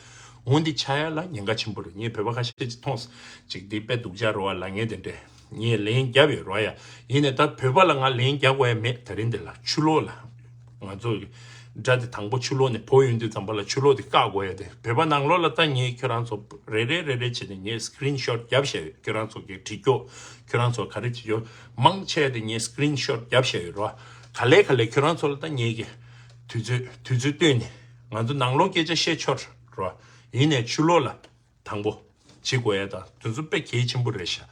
འོ་འདི་ཆགས་ཡ་ལ་ཉེན་ཁ་ཆེན་པོ་རེད། ངས་བོད་པ་ཁ་ཤས་ཅིག་མཐོང་ཅིག་འདི་དཔེ་སྡུག་ཅག་རོ་བ་ལབ་མཁན་དེ་འདྲས། ངས་ལན་བརྒྱབ་ཡོད་རོ་ཡ། ཡིན་ནའི་ད་བོད་པ་ལ་ང་ལན་རྒྱག་དགོས་ཡ་མེད། ད་རིང་འདི་ལ་ཕྱི་ལོགས་ལ་ང་ཚོ་གི་ སྒྲ་དེ་དང་པོ་ཕྱི་ལོགས་ནས་བོར་ཡོང་དུས་ཙམ་པ་ལ་ཕྱི་ལོགས་དེ་བཀག་དགོས་ཡ་དེ། བོད་པ་ནང་ལོགས་ལ་ད་ངས་ཁྱོད་རང་ཚོ་རེ་རེ་རེ་རེ་བྱས་ནས་ངས་སི་ཀི་རིན་ཤོཊ་བརྒྱབ་བཞག་ཡོད། ཁྱོད་རང་ཚོ་གི་བྲིས་རྒྱུ། ཁྱོད་རང་ཚོ་ག་རེ་བྱེད་རྒྱུ་མང་ཆེ་དེ་ངས་སི་ཀི་རིན་ཤོཊ་བརྒྱབ་བཞག་ཡོད་རོ། ག་ལེ་ག་ལེ་ཁྱོད་རང་ཚོ་ལ་ད་ངས་གི་དུས་ཚོད་དུས་ཚོད་བཏོན་ནས་ང་ཚོ་ནང་ལོགས་སྐད་ཆ་བཤད་ཆོག་རོ། ཡིན་ནའི་ཕྱི་ལོགས་ལ་དང་པོ་བྱེད་དགོས་ཡ་ད་དུས་ཚོད་དཔེ་གལ་ཆེན་པོ་རེད་ཤག་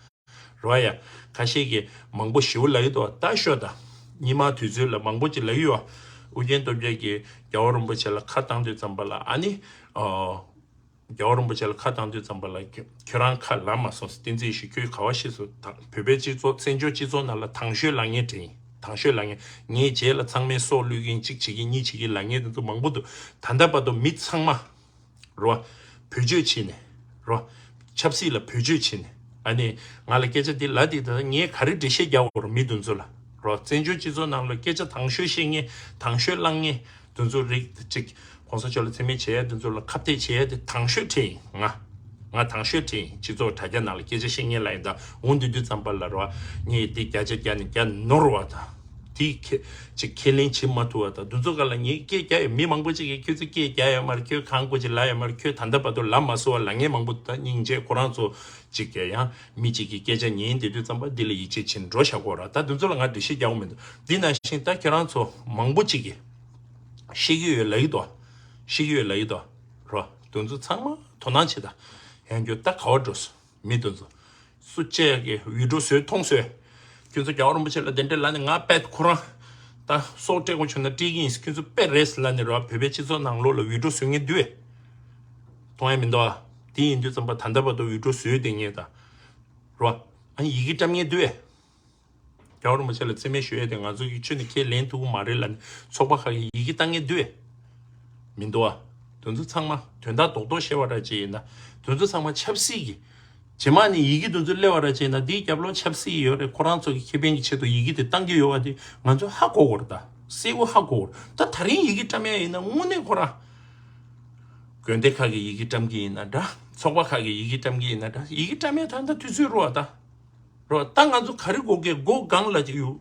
རོ་ཡ། ཁ་ཤས་ཀྱིས་མང་པོ་ཞེ་པོ་ལབ་ཀྱི་འདུག་ད་ཤོད་ད། སྔོན་མ་དུས་ཚོད་ལ་མང་པོ་ཅིག་ལབ་ཀྱི་ཡོད། ཨུ་རྒྱན་སྟོབས་རྒྱལ་གྱིས་རྒྱལ་བ་རིན་པོ་ཆེ་ལ་ཁ་བཏང་དུས་ཙམ་པ་ལ་ཨ་ནི། ཨོ། རྒྱལ་བ་རིན་པོ་ཆེ་ལ་ཁ་བཏང་དུས་ཙམ་པ་ལ་ཁྱོད་ཁྱོད་རང་ཁ་ལབ་མ་སོང་། བསྟན་འཛིན་ཡེ་ཤེས་ཁྱོད་ག་བ་ཤེས་སོང་། ད་བོད་པའི་སྤྱི་ཚོགས་བཙན་བྱོལ་སྤྱི་ཚོགས་ནང་ལ་དང་ཤོས་ལབ་མཁན་དེ་ཡིན། དང་ཤོས་ལབ་མཁན། ངའི་རྗེས་ལ་ཚང་མས་སྲོག་བླུ་གིན་གཅིག་བྱེད་ཀྱིན་གཉིས་བྱེད་ཀྱིན་ལབ་མཁན་དེ་ཚོ་མང་པོ་འདུག་ད་ལྟ་བར་དུ་མི་ཚང་མ། རོ། བེད་སྤྱོད་བྱས་ནས། རོ། ཆབ་སྲིད་ལ་བེད་སྤྱོད་བྱས་ནས། ཨ་ནི། ང་ལ་སྐད་ཆ་འདི་ལབ་དེ་ད་ངས་ག་རེ་འགྲེལ་བཤད་རྒྱག་དགོས་རེད་མི་དེ་ཚོ་ལ། རོ། བཙན་བྱོལ་སྤྱི་ཚོགས་ནང་ལ་སྐད་ཆ་དང་ཤོས་བཤད་མཁན་དང་ཤོས་བླང་མཁན་དེ་ཚོ་རིགས་གཅིག་གོང་ས་མཆོག་ལ་མཚན་སྨད་བྱེད་ཡ་དེ་ཚོ་ལ་ཁ་གཏད་བྱེད་ཡ་དེ་དང་ཤོས་ཁྲིད་ཡིན་ང་། ང་དང་ཤོས་ཁྲིད་ཡིན། སྤྱི་ཚོགས་དྲ་རྒྱ་ནང་ལ་སྐད་ཆ་བཤད་མཁན་ལ་ཡིན་ད་འོང་དུས་དུས་ཙམ་པ་ལ་རོ། ངས་དེ་བརྒྱ་ཆ་བརྒྱ་ནས་བརྒྱ་ནོར་བ་དང་། དེ་ཁེ་ཅིག་ཁས་ལེན་བྱེད་མ་ཐུབ་པ་དང་དེ་ཚོ་ག་ལ་ངས་སྐད་རྒྱག་ཡོད། མི་མང་པོ་ཅིག་གིས་ཁྱོད་ཚོས་སྐད་རྒྱག་ཡོད་མ་རེད། ཁྱོད་གང་དགོས་ཅིག་ལབ་ཡོད་མ་རེད། ཁྱོད་ད་ལྟ་བར་དུ་ལབ་མ་སོང་བ་ལབ་མཁན་མང་པོ་འདུག་ད་སྙིང་རྗེ་ཁོ་རང་ཚོ་ཅིག་གིས་ཡང་མི་གཅིག་གིས་སྐད་ཆ་ཉན་བསྡད་དུས་ཙམ་པ་འདི་ལ་ཡིད་ཆེས་བྱེད་འགྲོ་བཞག་གོ་ར། ད་དེ་ཚོ་ལ་ང་འགྲེལ་བཤད་རྒྱག་གི་མི་འདུག་འདི་ནང་བཞིན་ད་ཁྱོད་རང་ཚོ་མང་པོ་ཅིག་གིས་ཤེས་ཀྱི་ཡོད་ལབ་ཀྱི་འདུག་ཤེས་ཀྱི་ཡོད་ལབ་ཀྱི་འདུག་རོ། དེ་ཚོ་ཚང་མ་དོ་སྣང་བྱེད་ད། ཡང་རྒྱུ་ད་ག་བ་འགྲོ་སོང་། མི་དེ་ཚོ། སུ་བཅས་ཀྱི་བི་ཌིའོ་བཟོས་མཐོང་སོང་། ཁྱོད་ཚོ་རྒྱལ་བ་རིན་པོ་ཆེ་ལ་དེ་འདྲ་ལབ་ནས་ང་དཔེ་ཁོ་རང་། ད་སྲོག་སྤྲད་དགོས་བྱུང་ན་སྤྲད་ཀྱི་ཡིན། ཁྱོད་ཚོ་དཔེ་རེད་ལབ་ནས་རོ། བོད་པའི་སྤྱི་ཚོགས་ནང་ལོགས་ལ་བི་ཌིའོ་བཟོ་མཁན་འདུག་གས། མཐོང་ཡ་མི་འདུག་ཨ། དེ་ཡིན་དུས་ཙམ་པ་ད་ལྟ་བར་དུ་བི་ཌིའོ་བཟོས་བསྡད་མཁན་ད། རོ། ཨ་ནི་ཡི་གེ་བཀྲམ་མཁན་འདུག་གས། རྒྱལ་བ་རིན་པོ་ཆེ་ལ་མཚན་སྨད་ཞུ་ཡས་དེ་ང་ཚོ་གི་ཁྱོན་ནས་ཁས་ལེན་ཐུབ་ཀྱི་མ་རེད་ལབ་ནས་ཚོགས་པ་ཁག་གིས་ཡི་གེ་བཏང་མཁན་འདུག་གས། མི་འདུག་ཨ། དེ་ཚོ་ཚང་མ་དོན་དག་རྡོག་རྡོག་བཤད་པ་འདྲ་ཅིག་ཡིན་ན། དེ་ཚོ་ཚང་མ་ཆབ་སྲིད་ཀྱི། རྗེས་མ་ནས་ཡི་གེ་དེ་ཚོ་སླེབས་པ་འདྲ་ཅིག་ཡིན་ན་འདིའི་རྒྱབ་ལོགས་ཆབ་སྲིད་ཡོད་རེད། ཁོ་རང་ཚོ་གི་ཁེ་ཕན་གྱི་ཆེད་དུ་ཡི་གེ་དེ་བཏང་གི་ཡོད་པ་དེ་ང་ཚོས་ཧ་གོ་དགོས་རེད་ད། གསལ་པོ་ཧ་གོ་དགོས་རེད་ད། ད་རིང་ཡི་གེ་བཀྲམ་ཡ་ཡིན་ན་དངོས་གནས་ཁོ་རང་། དགོན་སྡེ་ཁག་གིས་ཡི་གེ་བཀྲམ་གྱི་ཡིན་ན་འདྲ། ཚོགས་པ་ཁག་གིས་ཡི་གེ་བཀྲམ་གྱི་ཡིན་ན་འདྲ། ཡི་གེ་བཀྲམ་ཡ་ད་ལྟ་དུས་ཚོད་རོ་ཨ་ད། རོ། ད་ང་ཚོ་ག་རེ་དགོས་ཀྱི། སྒོ་སྒང་ལ་ཡུ།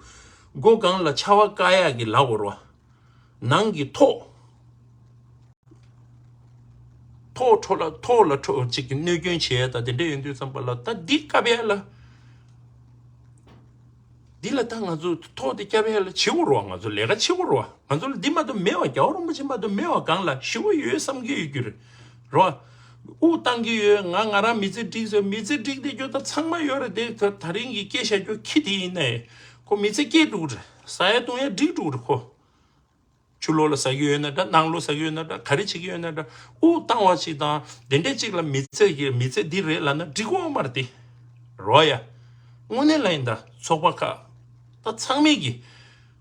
སྒོ་སྒང་ལ་ཆར་པ་བཀག་ཡག་གི་ལག་འོར་བ། ནང་གི་ཐོག་ཐོག་འཕྲོ་ལ་ཐོག་ལ་འཕྲོ་གཅིག་གི་གནོད་སྐྱོན་བྱེད་ཡ་ད་དེ་འདྲ་ཡོང་དུས་ཙམ་པ་ལ་ད་འདི་བཀབ་ཡ་ལ། འདི་ལ་ད་ང་ཚོ་ཐོག་དེ་བཀབ་ཡ་ལ་བྱེད་དགོས་རོ། ང་ཚོ་ལས་ཀ་བྱེད་དགོས་རོ། ང་ཚོ་ལ་འདི་མ་གཏོགས་མེད་བ། རྒྱལ་བ་རིན་པོ་ཆེ་མ་གཏོགས་མེད་བ། སྒང་ལ་ཞེ་པོ་ཡོད་བསམ་གྱི་ཡོད་རྒྱུ་རེད་རོ། དབུགས་བཏང་གི་ཡོད། ང་ང་རང་མི་ཚེ་འགྲིག་ཟེར། མི་ཚེ་འགྲིག་བསྡད་རྒྱུ་ད་ཚང་མ་ཡོད་རེད་དེ། ད་ད་རིང་གི་སྐད་བཤད་རྒྱུ་ཁྱི་དེ་ཡིན་ནའི་ཁོ་མི་ཚེ་སྐྱེལ་འགྲོ་གི་རེད། ཟ་ཡ་བཏུང་ཡ་འགྲིག་འགྲོ་གི་རེད་ཁོ། ཕྱི་ལོགས་ལ་ཟ་གི་ཡོད་ན་འདྲ། ནང་ལོགས་ཟ་གི་ཡོད་ན་འདྲ། ག་རེ་བྱེད་ཀྱི་ཡོད་ན་འདྲ། དབུགས་བཏང་བ་ཞིག་དང་དེ་འདྲས་ཅིག་ལ་མི་ཚེ་གི་མི་ཚེ་འདི་རེད་ལབ་ན་འགྲིག་གི་ཡོད་མ་རེད་དེ། རོ་ཡ། དངོས་གནས་ལ་ཡིན་ད། ཚོགས་པ་ཁག་ད་ཚང་མས་ཀྱི།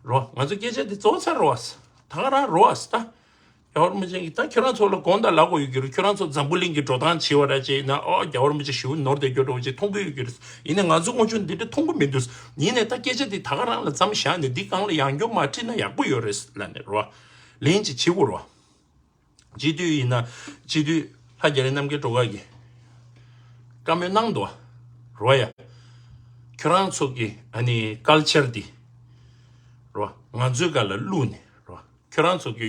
རོ། ང་ཚོ་སྐད་ཆ་འདི་རྫོགས་ཚར་རོ་ཨ། ད་ག་རང་རོ་ཨ་ད། ཡོར་མི་ཅན་གྱི་ད་ཁྱོད་རང་ཚོ་ལ་དགོངས་དག་ལབ་དགོས་ཡོད་ཀྱི་རེད། ཁྱོད་རང་ཚོ་འཛམ་བུ་གླིང་གི་འགྲོ་སྟངས་བྱེད་པ་ར་བྱས་ན། ཨོ་རྒྱལ་བ་རིན་པོ་ཆེ་ཞེ་པོ་ནོར་བསྡད་རྒྱུ་འདྲ་བོ་ཅིག་མཐོང་གི་ཡོད་ཀྱི་རེད། ཡིན་ནའི་ང་ཚོ་སྔོན་བྱུང་འདི་འདྲ་མཐོང་གི་མི་འདུག་ཡིན་ནའི་ད་སྐད་ཆ་འདི་ད་ག་རང་ལ་མཚམས་བཞག་ནས་འདི་སྒང་ལ་ཡང་བསྐྱར་མ་དྲིས་ན་ཡག་པོ་ཡོད་རེད་ལབ་ནས་རོ། ལན་ཅིག་བྱེད་དགོས་རོ། སྤྱི་འཐུས་ཡིན་ན་སྤྱི་འཐུས་ལྷ་རྒྱ་རི་རྣམ་རྒྱལ་སྒྲོལ་དཀར་གྱིས་བཀའ་མོལ་གནང་འདུག་རོ་ཡ། ཁྱོད་རང་ཚོ་གི་ཨ་ནི་ཀལ་ཅར་འདི་རོ། ང་ཚོའི་སྒང་ལ་བླུགས་ནས་རོ། ཁྱོད་རང་ཚོ་གི་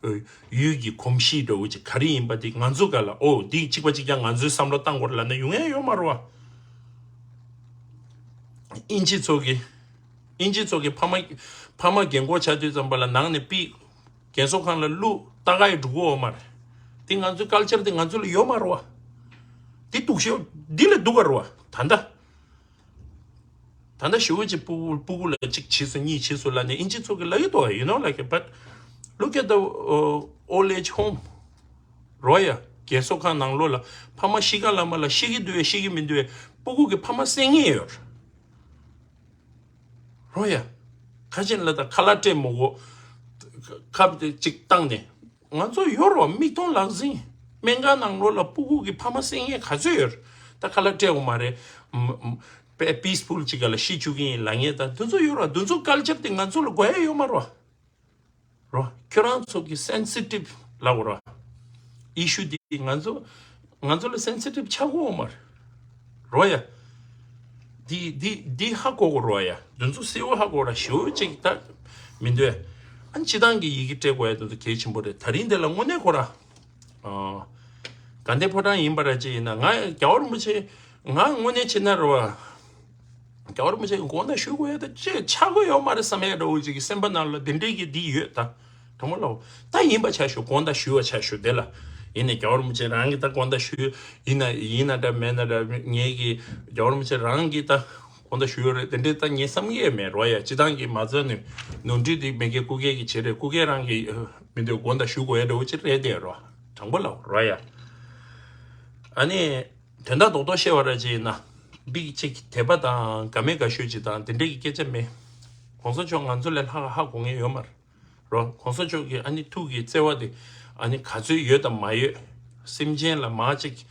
ཡུལ་ཡུལ་གྱི་གོམས་གཤིས་འདྲ་བོ་ཅིག་ག་རེ་ཡིན་པ་དེ་ང་ཚོའི་སྒང་ལ། ཨོ་འདི་གཅིག་པ་གཅིག་རྐྱང་ང་ཚོའི་བསམ་བློ་བཏང་དགོས་རེད་ལབ་ན་ཡོང་ཡ་ཡོད་མ་རེད་བ། དབྱིན་ཇི་ཚོ་གི་དབྱིན་ཇི་ཚོ་གི་ཕ་མ་ཕ་མ་རྒན་གོག་ཆགས་དུས་ཙམ་པ་ལ་ནང་ནས་ཕྱིར་རྒན་གསོ་ཁང་ལ་བླུགས་ལྟ་ག་ཡི་འགྲོ་གི་ཡོད་མ་རེད། འདི་ང་ཚོའི་ཀལ་ཅར་འདི་ང་ཚོ་ལ་ཡོད་མ་རེད་བ། འདི་སྡུག་ཤོས་འདི་ལས་སྡུག་ག་རེད་བ། ད་ལྟ། ད་ལྟ་ཞེ་པོ་ཅིག་སྤུ་གུ་སྤུ་གུ་ལ་གཅིག་བྱས་སོང་གཉིས་བྱས་སོང་ལབ་ནས་དབྱིན་ཇི་ཚོ་གིས་ལབ་ཀྱི་འདུག you know, like, but look at the, uh, old age home. རོ་ཡ། རྒན་གསོ་ཁང་ནང་ལོགས་ལ་ཕ་མ་གཤིས་ཀ་ལ་མ་ལ་ཤི་གི་འདུག་གས་ཤི་གི་མི་འདུག་གས། སྤུ་གུ་གིས་ཕ་མ་བསད་མཁན་ཡོད་རེད། རོ་ཡ། ཁ་ཆེན་ལ་ད་ཁ་ལག་སྤྲད་མི་དགོས། ཁབ་དེ་གཅིག་བཏང་ནས། ང་ཚོ་ཡོད་རོ། མིག་མཐོང་ལག་ཟིན། སྨན་ཁང་ནང་ལོགས་ལ་སྤུ་གུ་གིས་ཕ་མ་བསད་མཁན་ག་ཚོད་ཡོད་རེད། ད་ཁ་ལག་སྤྲད་དགོས་མ་རེད། ཨམ། ཨམ། པེ་peaceful་ཅིག་ག་ལ་ཤི་བཅུག་གི་ཡིན་ལབ་མཁན་ད་དེ་ཚོ་ཡོད་རོ། དེ་ཚོ་ཀལ་ཅར་དེ་ང་ཚོ་ལ་དགོས་ཡ་ཡོད་མ་རོ། རོ། ཁྱོད་རང་ཚོ་གི་སེན་སི་ཊིབ་ལབ་དགོས་རོ། ཨི་ཤུ་དེ་ང་ཚོ་ང་ཚོ་ལ་སེན་སི་ཊིབ་ཆགས་ཀྱི་ཡོད་མ་རེད། རོ་ཡ། འདི་འདི་འདི་ཧ་གོ་དགོས་རོ་ཡ། འདི་ཚོ་གསལ་པོ་ཧ་གོ་ར་ཞེ་པོ་ཅིག་ད་མི་འདུག་ཨ་ནི་སྤྱི་བཏང་གི་ཡི་གེ་སྤྲད་དགོས་ཡ་དེ་ཚོ་གལ་ཆེན་པོ་རེད། ད་རིང་དེ་ལ་དངོས་གནས་ཁོ་ར། ཨ། དགའ་ལྡན་ཕོ་བྲང་ཡིན་པ་ར་ཅིག་ཡིན་ན། ང་རྒྱལ་བ་རིན་པོ་ཆེ། ང་དངོས་གནས་བྱས་ན་རེད་བ། རྒྱལ་བ་རིན་པོ་ཆེ་གི་དགོངས་དག་ཞུ་དགོས་ཡ་ད་ཅི་ཆགས་ཀྱི་ཡོད་མ་རེད་བསམ་ཡ་འདྲ་བོ་ཅིག་གི་སེམས་པ་ནང་ལ་དེ་འདྲའི་གི་འདི་ཡོད་ད། དྲང་མོ་ལབ། ད་ཡིན་པ་ཆ་ཞུ། དགོངས་དག་ཞུ་བ་ཆ་ཞུ་དེ་ལ། ཡིན་ནས་རྒྱལ་བ་རིན་པོ་ཆེ་རང་གི་ད་དགོངས་དག་ཞུ། ཡིན་ན་ཡིན་ན་འདྲ་མེད་ན་འདྲ། ངེད་ཀྱི་རྒྱལ་བ་རིན་པོ་ཆེ་རང་གི་ད་དགོངས་དག་ཞུ་ཡོད་རེད། དེ་འདྲའི་ད་ངས་བསམ་གྱི་ཡོད་མེད་རོ་ཡ། སྤྱི་བཏང་གི་མ་རྩ་ནས་ནོར་འཁྲུལ་འདི་མེད་མཁན་སྐུ་སྒེར་གྱི་བྱེད་རེད། སྐུ་སྒེར་རང་གི་མི་འདོད་དགོངས་དག་ཞུ་དགོས་ཡ་འདྲ་བོ་ཅིག་རེད་དེ་རོ། དྲང་པོ་ལབ་རོ་ཡ། ཨ་ནི། དོན་དག་རྡོག་རྡོག་བཤད་པ་ར་ཅིག་ཡིན་ན། འདི་གཅིག་དད་པ་དང་དགའ་མོས་དགའ་ཤོས་ཅིག་དང་དེ་འདྲས་ཀྱི་སྐད་ཆ་མེད། གོང་ས་མཆོག་ང་ཚོ་ལས་ལྷག་ཧ་གོ་མཁན་ཡོད་མ་རེད་རོ། གོང་ས་མཆོག་གི་ཨ་ནི་ཐུགས་ཀྱི་བརྩེ་བ་དེ་ཨ་ནི་ག་ཚོད་ཡོད་དང་མ་ཡོད། སེམས་ཅན་ལ་མ་གཅིག་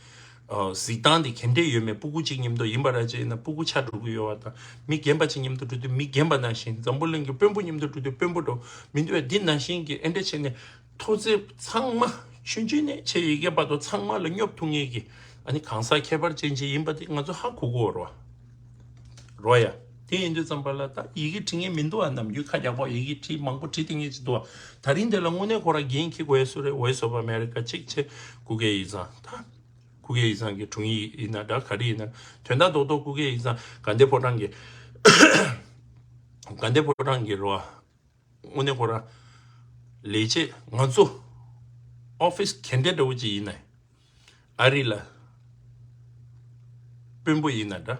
ཨ། གཟིགས་སྟངས་དེ་ག་འདྲས་ཡོད་མེད། སྤུ་གུ་གཅིག་མཉམ་དུ་ཡིན་པ་ར་ཅིག་ཡིན་ན་སྤུ་གུ་ཆགས་འགྲོ་གི་ཡོད་པ་དང་། མི་རྒན་པ་གཅིག་མཉམ་དུ་འགྲོ་དུས་མི་རྒན་པ་ནང་བཞིན། འཛམ་བུ་གླིང་གི་དཔོན་པོ་མཉམ་དུ་འགྲོ་དུས་དཔོན་པོ་འགྲོ། མི་འདུག་པས་འདི་ནང་བཞིན་གྱི་ཨེ་འདྲ་བྱས་ནས། ཐོག་བརྩེགས་ཚང་མ་ཆུང་ཆུང་ནས་ཆེ་ཡི་གེ་བར་དུ་ཚང་མ་ལ་སྙོབ་ཐུབ་མཁན་གྱི་ཨ་ནི་གང་ཟག་ཁྱད་པར་ཅན་ཅིག་ཡིན་པ་དེ་ང་ཚོ་ཧ་གོ་གི་ཡོད་རེད་བ། རོ་ཡ། དེ་ཡིན་དུས་ཙམ་པ་ལ་ད་ཡི་གེ་བྲིས་མཁན་མི་འདུག་བ། ནམ་རྒྱུན་ཁ་རྒྱག་པ་ཡི་གེ་བྲིས་མང་པོ་བྲིས་བསྡད་མཁན་ཅིག་འདུག་བ། ད་རིང་དེ་ལ་དངོས་གནས་ཁོ་རང་འགན་འཁྱེར་དགོས་ཡ་སུ་རེད། Voice of America གཅིག་བྱས། སྐུ་སྒེར་ཡིག་ཚང་ད། སྐུ་སྒེར་ཡིག་ཚང་གི་དྲུང་ཡིག་ཡིན་ན་འདྲ་ག་རེ་ཡིན་ན། དོན་དག་རྡོག་རྡོག་སྐུ་སྒེར་ཡིག་ཚང་དགའ་ལྡན་ཕོ་བྲང་གི། དགའ་ལྡན་ཕོ་བྲང་གི་རོ། དངོས་གནས་ཁོ་རང་ལས་བྱེད་ང་ཚོ་ཨོ་ཕིས་ག་འདྲ་འདྲ་བོ་ཅིག་ཡིན་ན། ཨ་རི་ལ་དཔོན་པོ་ཡིན་ན་འདྲ།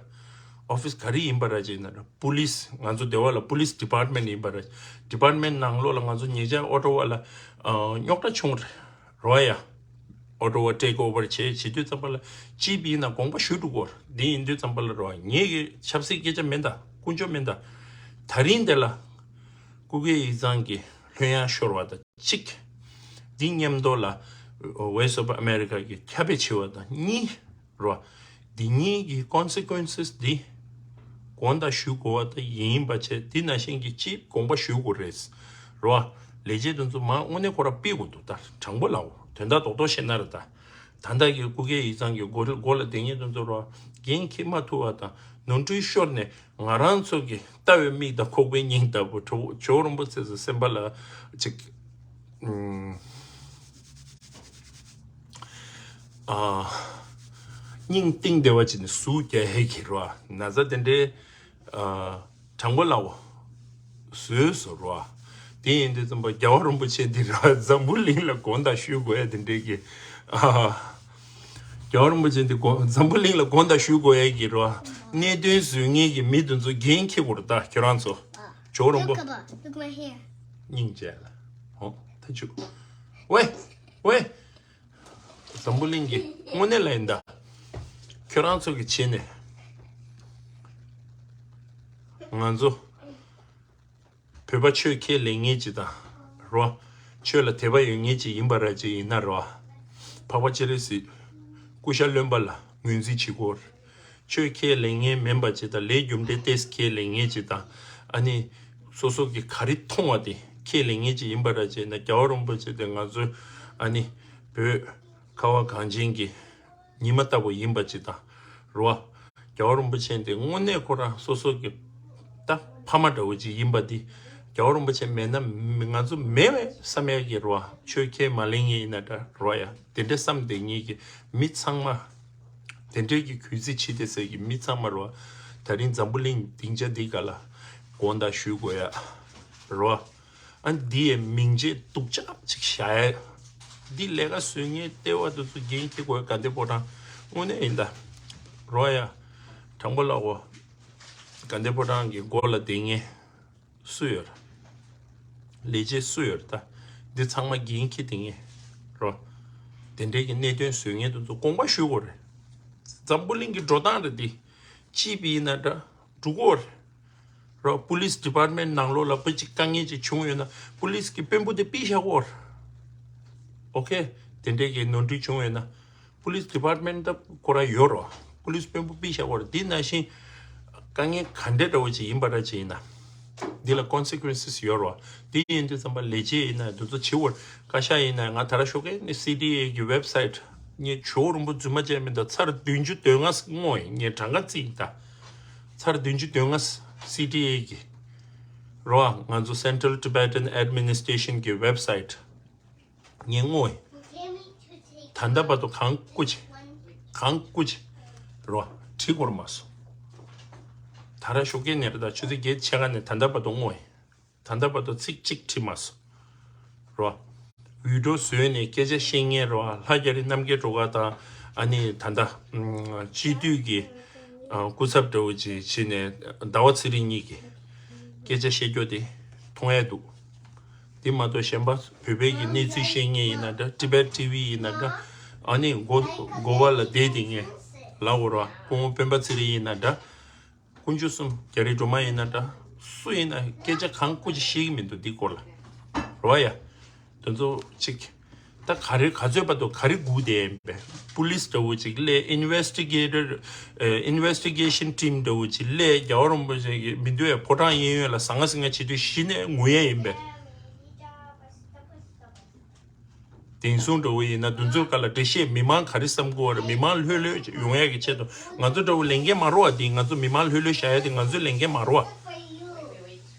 ཨོ་ཕིས་ག་རེ་ཡིན་པ་ར་ཅིག་ཡིན་ན་འདྲ། པུ་ལིས། ང་ཚོ་སྡེ་བ་ལ་པུ་ལིས་ཌི་པཱར་ཊི་མེན་ཊི་ཡིན་པ་ར། ཌི་པཱར་ཊི་མེན་ཊི་ནང་ལོགས་ལ་ང་ཚོ་ཉེ་ཆར་ཨོ་ཊོ་བ་ལ་ཨ། རྙོག་དྲ་བྱུང་རེད་རོ་ཡ། ཨོ་ཊོ་བ་ཊེག་ཨོ་ཝར་བྱས་བྱེད་དུས་ཙམ་པ་ལ་ཅིབ་ཡིན་ན་དགོངས་པ་ཞུ་འགྲོ་གི་ཡོད་རེད། འདི་ཡིན་དུས་ཙམ་པ་ལ་རོ། ངེད་ཀྱི་ཆབ་སྲིད་སྐད་ཆ་མིན་ད། ཀུན་སྤྱོད་མིན་ད། ད་རིང་འདི་ལ་སྐུ་སྒེར་ཡིག་ཚང་གི་ལྷོད་ཡངས་ཤོར་བ་དང་གཅིག་འདི་མཉམ་དུ་ལ་Voice of America གི་ཁྱབ་སྤེལ་བྱེད་པ་དང་གཉིས་རོ། འདི་གཉིས་ཀྱི་ཀོན་སི་ཀུན་སི་འདི་དགོངས་དག་ཞུ་དགོས་པ་དང་ཡིན་པ་བྱས། འདི་ནང་བཞིན་གྱི་ཅིབ་དགོངས་པ་ཞུ་དགོས་རེད་རོ། ལས་བྱེད་དེ་ཚོ་མ་དངོས་གནས་ཁོ་ར་ཕུད་དགོས་འདུག་ད་དྲང་པོ་ལབ། དོན་དག་རྡོག་རྡོག་བཤད་ན་རེད་ད། ད་ལྟ་གི་སྐུ་སྒེར་ཡིག་ཚང་གི་མགོ་མགོ་ལ་བསྡད་མཁན་དེ་ཚོ་རོ། འགན་འཁྱེར་མ་ཐུབ་པ་དང་ནོར་འཁྲུལ་ཤོར་ནས་ང་རང་ཚོ་གི་ལྟ་བའི་མིག་དང་ཁོག་པའི་སྙིང་ལྟ་བུ་ཇོ་བོ་རིན་པོ་ཆེ་ཚོ་སེམས་པ་ལ་ཅིག་ཨ། སྙིང་གཏིང་བདེ་བ་ཅིག་ནས་ཟུག་རྒྱག་ཡས་ཀྱི་རོ། ན་ཚ་དེ་འདྲའི། ཨ། དྲང་པོ་ལབ། བཟོས་སོ་རོ། དེ་ཡིན་དུས་ཙམ་པ་རྒྱལ་བ་རིན་པོ་ཆེ་འདི་རོ། འཛམ་བུ་གླིང་ལ་དགོངས་དག་ཞུ་དགོས་ཡ་དེ་འདྲའི་གི། ཨ། རྒྱལ་བ་རིན་པོ་ཆེ་འདི་དགོངས་འཛམ་བུ་གླིང་ལ་དགོངས་དག་ཞུ་དགོས་ཡ་གི་རོ། གནད་དོན་བཟོ་མཁན་གྱི་མི་དེ་ཚོ་འགན་འཁྱེར་དགོས་རེད་ད་ཁྱོད་རང་ཚོ། ཇོ་བོ་རིན་པོ། Look, Papa, look my hair. སྙིང་རྗེ་ལ། ཧོ། ཐ་ཆུ། ཝེ། ཝེ། འཛམ་བུ་གླིང་གི་དངོས་གནས་ལ་ཡིན་ད། ཁྱོད་རང་ཚོ་གི་བྱས་ནས་ང་ཚོ་བོད་པ་ཆོས་ཁས་ལེན་མཁན་ཅིག་དང་རོ། ཆོས་ལ་དད་པ་ཡོད་མཁན་ཅིག་ཡིན་པ་ར་ཅིག་ཡིན་ན་རོ། འཕགས་པ་སྤྱན་རས་གཟིགས་སྐུ་ཤ་རློན་པ་ལ་ངོས་འཛིན་བྱེད་དགོས། ཆོས་ཁས་ལེན་མཁན་མིན་པ་ཅིག་དང་ལས་རྒྱུ་འབྲས་ཏོག་ཙམ་ཁས་ལེན་མཁན་ཅིག་དང་། ཨ་ནི་སོ་སོ་གི་ག་རེ་མཐོང་བ་དེ་ཁས་ལེན་མཁན་ཅིག་ཡིན་པ་ར་ཅིག་ཡིན་ན། རྒྱལ་བ་རིན་པོ་ཆེ་དེ་ང་ཚོའི་ཨ་ནི་བོད་ཁ་བ་གངས་ཅན་གྱི་ཉི་མ་ལྟ་བུ་ཡིན་པ་ཅིག་དང་རོ། རྒྱལ་བ་རིན་པོ་ཆེ་འདི་དངོས་གནས་ཁོ་རང་སོ་སོ་གི་ད་ཕ་མ་འདྲ་བོ་ཅིག་ཡིན་པ་འདི། རྒྱལ་བ་རིན་པོ་ཆེ་མེད་ན་མི་ང་ཚོ་མེད་པའི་བསམ་ཡ་གི་རོ། ཆོས་ཁས་མ་ལེན་མཁན་ཡིན་ན་འདྲ་རོ་ཡ། དེ་འདྲ་བསམ་བསྡད་མཁན་གྱི་མི་ཚང་མ། དེ་འདྲའི་གི་གུས་བརྩི་བྱེད་བསྡད་སའི་གི་མི་ཚང་མ་རོ། ད་རིང་འཛམ་བུ་གླིང་སྡིངས་ཆ་འདི་ག་ལ་དགོངས་དག་ཞུ་དགོས་ཡ་རོ། ཨ་འདི་ཡི་མིང་རྗེས་སྡུག་ཅག་ཅིག་བཞག་ཡ། འདི་ལས་ཀ་བཟོ་མཁན་ལྟེ་བ་དེ་ཚོ་འགན་འཁྱེར་དགོས་ཡ། དགའ་ལྡན་ཕོ་བྲང་དངོས་གནས་ཡིན་ད། རོ་ཡ། དྲང་པོ་ལབ་གོ། དགའ་ལྡན་ཕོ་བྲང་གི་མགོ་ལ་བསྡད་མཁན་སུ་ཡོད་རེད། ལས་བྱེད་སུ་ཡོད་རེད་ད། འདི་ཚང་མ་འགན་འཁྱེར་བསྡད་མཁན་རོ། དེ་འདྲའི་གི་གནད་དོན་བཟོ་མཁན་དེ་ཚོ་དགོངས་པ་ཞུ་དགོས་རེད། འཛམ་བུ་གླིང་གི་འགྲོ་སྟངས་རེད་འདི། ཅིབ་ཡིན་ན་འདྲ། འགྲོ་གི་ཡོད་རེད། རོ། པུ་ལིས་ཌི་པཱར་ཊི་མེན་ཊི་ནང་ལོགས་ལ་པུ་ཅིག་དཀའ་ངལ་ཅིག་བྱུང་ཡོད་ན་པུ་ལིས་ཀྱི་དཔོན་པོ་དེ་ཕུད་བཞག་གི་ཡོད་རེད། ཨོ་ཁེ། དེ་འདྲའི་གི་ནོར་འཁྲུལ་བྱུང་ཡོད་ན་པུ་ལིས་ཌི་པཱར་ཊི་མེན་ཊི་ད་ཁོ་རང་ཡོད་རེད། པུ་ལིས་དཔོན་པོ་ཕུད་བཞག་གི་ཡོད་རེད། དེ་ནང་བཞིན་དཀའ་ངལ་ག་འདྲ་འདྲ་བོ་ཅིག་ཡིན་པ་འདྲ་ཅིག་ཡིན་ན། འདི་ལ་ཀོན་སི་ཀུན་སི་ཡོད་རེད། དེ་ཡིན་དུས་ཙམ་པ་ལས་བྱེད་ཡིན་ན་དེ་ཚོ་བྱེད་དགོས་རེད། བཀའ་ཤག་ཡིན་ན་ང་ད་ར་ཞོགས་ཀས་ནས་སི་ཌི་ཨེ་གི་ཝེབ་སའིཊ་ངས་ཇོ་བོ་རིན་པོ་རྫུན་མ་བྱས་མིན་ད། ཚར་བདུན་ཅུ་དོན་ལྔ་བསྔོགས་ཡིན། ངས་གྲངས་ཀ་བརྩིས་ཡིན་ད། ཚར་བདུན་ཅུ་དོན་ལྔ་སི་ཌི་ཨེ་གི་ རོ། ང་ཚོ་Central Tibetan Administration གི་website ངས་བསྔོ་ཡིན། ད་ལྟ་བར་དུ་གང་བཀོད་ཅིག་གང་བཀོད་ཅིག་རོ། བྲིས་དགོས་མ་སོང་། ད་ར་ཞོགས་ཀས་ནས་རེད་ད། ཆུ་ཚོད་བརྒྱད་ཕྱེད་ཀ་ནས་ད་ལྟ་བར་དུ་བསྔོ་ཡིན། ད་ལྟ་བར་དུ་ཚིག་གཅིག་བྲིས་མ་སོང་། རོ། ཝི་ཌི་ཡོ་བཟོས་ནས་སྐད་ཆ་བཤད་མཁན་རོ། ལྷ་རྒྱ་རི་རྣམ་རྒྱལ་སྒྲོལ་དཀར་དང་ཨ་ནི་ད་ལྟ་སྤྱི་འཐུས་ཀྱི་སྐུ་ཚབ་འདྲ་བོ་ཅིག་བྱས་ནས་ཟླ་བ་ཚེ་རིང་གཉིས་ཀྱིས་སྐད་ཆ་བཤད་རྒྱུ་དེ་མཐོང་ཡས་འདུག་དེ་མ་གཏོགས་གཞན་པ་བོད་པའི་གི་གནས་ཚུལ་བཤད་མཁན་ཡིན་ན་འདྲ། Tibet TV ཡིན་ན་འདྲ། ཨ་ནི་གོ་གོ་བ་ལ་བསྡད་དེ་ངས་ལབ་དགོས་རོ། སྐུ་ངོ་སྤེན་པ་ཚེ་རིང་ཡིན་ན་འདྲ། དཀོན་མཆོག་གསུམ། རྒྱ་རི་སྒྲོལ་མ་ཡིན་ན་འདྲ། སུ་ཡིན་ན་སྐད་ཆ་གང་བཀོད་ཅིག་ཤེས་ཀྱི་མི་འདུག་འདི་སྐོར་ལ། རེད་བ་ཡ། དེ་ཚོ་གཅིག་ད་ག་རེ་ག་ཚོད་བར་དུ་ག་རེ་སྒུག་བསྡད་ཡིན་པས། པུ་ལིས་འདྲ་བོ་ཅིག་སླེབས། ཨིན་ཝེ་སི་ཊི་གེ་ཊར། ཨིན་ཝེ་སི་ཊི་གེ་ཤན་ཊིམ་འདྲ་བོ་ཅིག་སླེབས། རྒྱལ་བ་རིན་པོ་ཆེ་གི་མི་འདུག་ཡ། ཕོ་བྲང་གཡས་གཡོན་ལ་ཟང་ངེ་ཟིང་ངེ་བྱེད་དུས་གཞི་ནས་ངུ་ཡས་ཡིན་པས། བདེན་སྲུང་འདྲ་བོ་ཡིན་ན་དེ་ཚོའི་སྒང་ལ་འགྲེལ་བཤད། མི་མང་ག་རེ་བསམ་གྱི་ཡོད་རེད། མི་མང་ལྷོད་ལྷོད་ཡོང་ཡག་གི་ཆེད་དུ། ང་ཚོ་འདྲ་བོ་ལས་འགན་མ་རེད་བ། དེ་ང་ཚོ་མི་མང་ལྷོད་ལྷོད་བཞག་ཡ་དེ་ང་ཚོའི་ལས་འགན་མ་རེད་བ།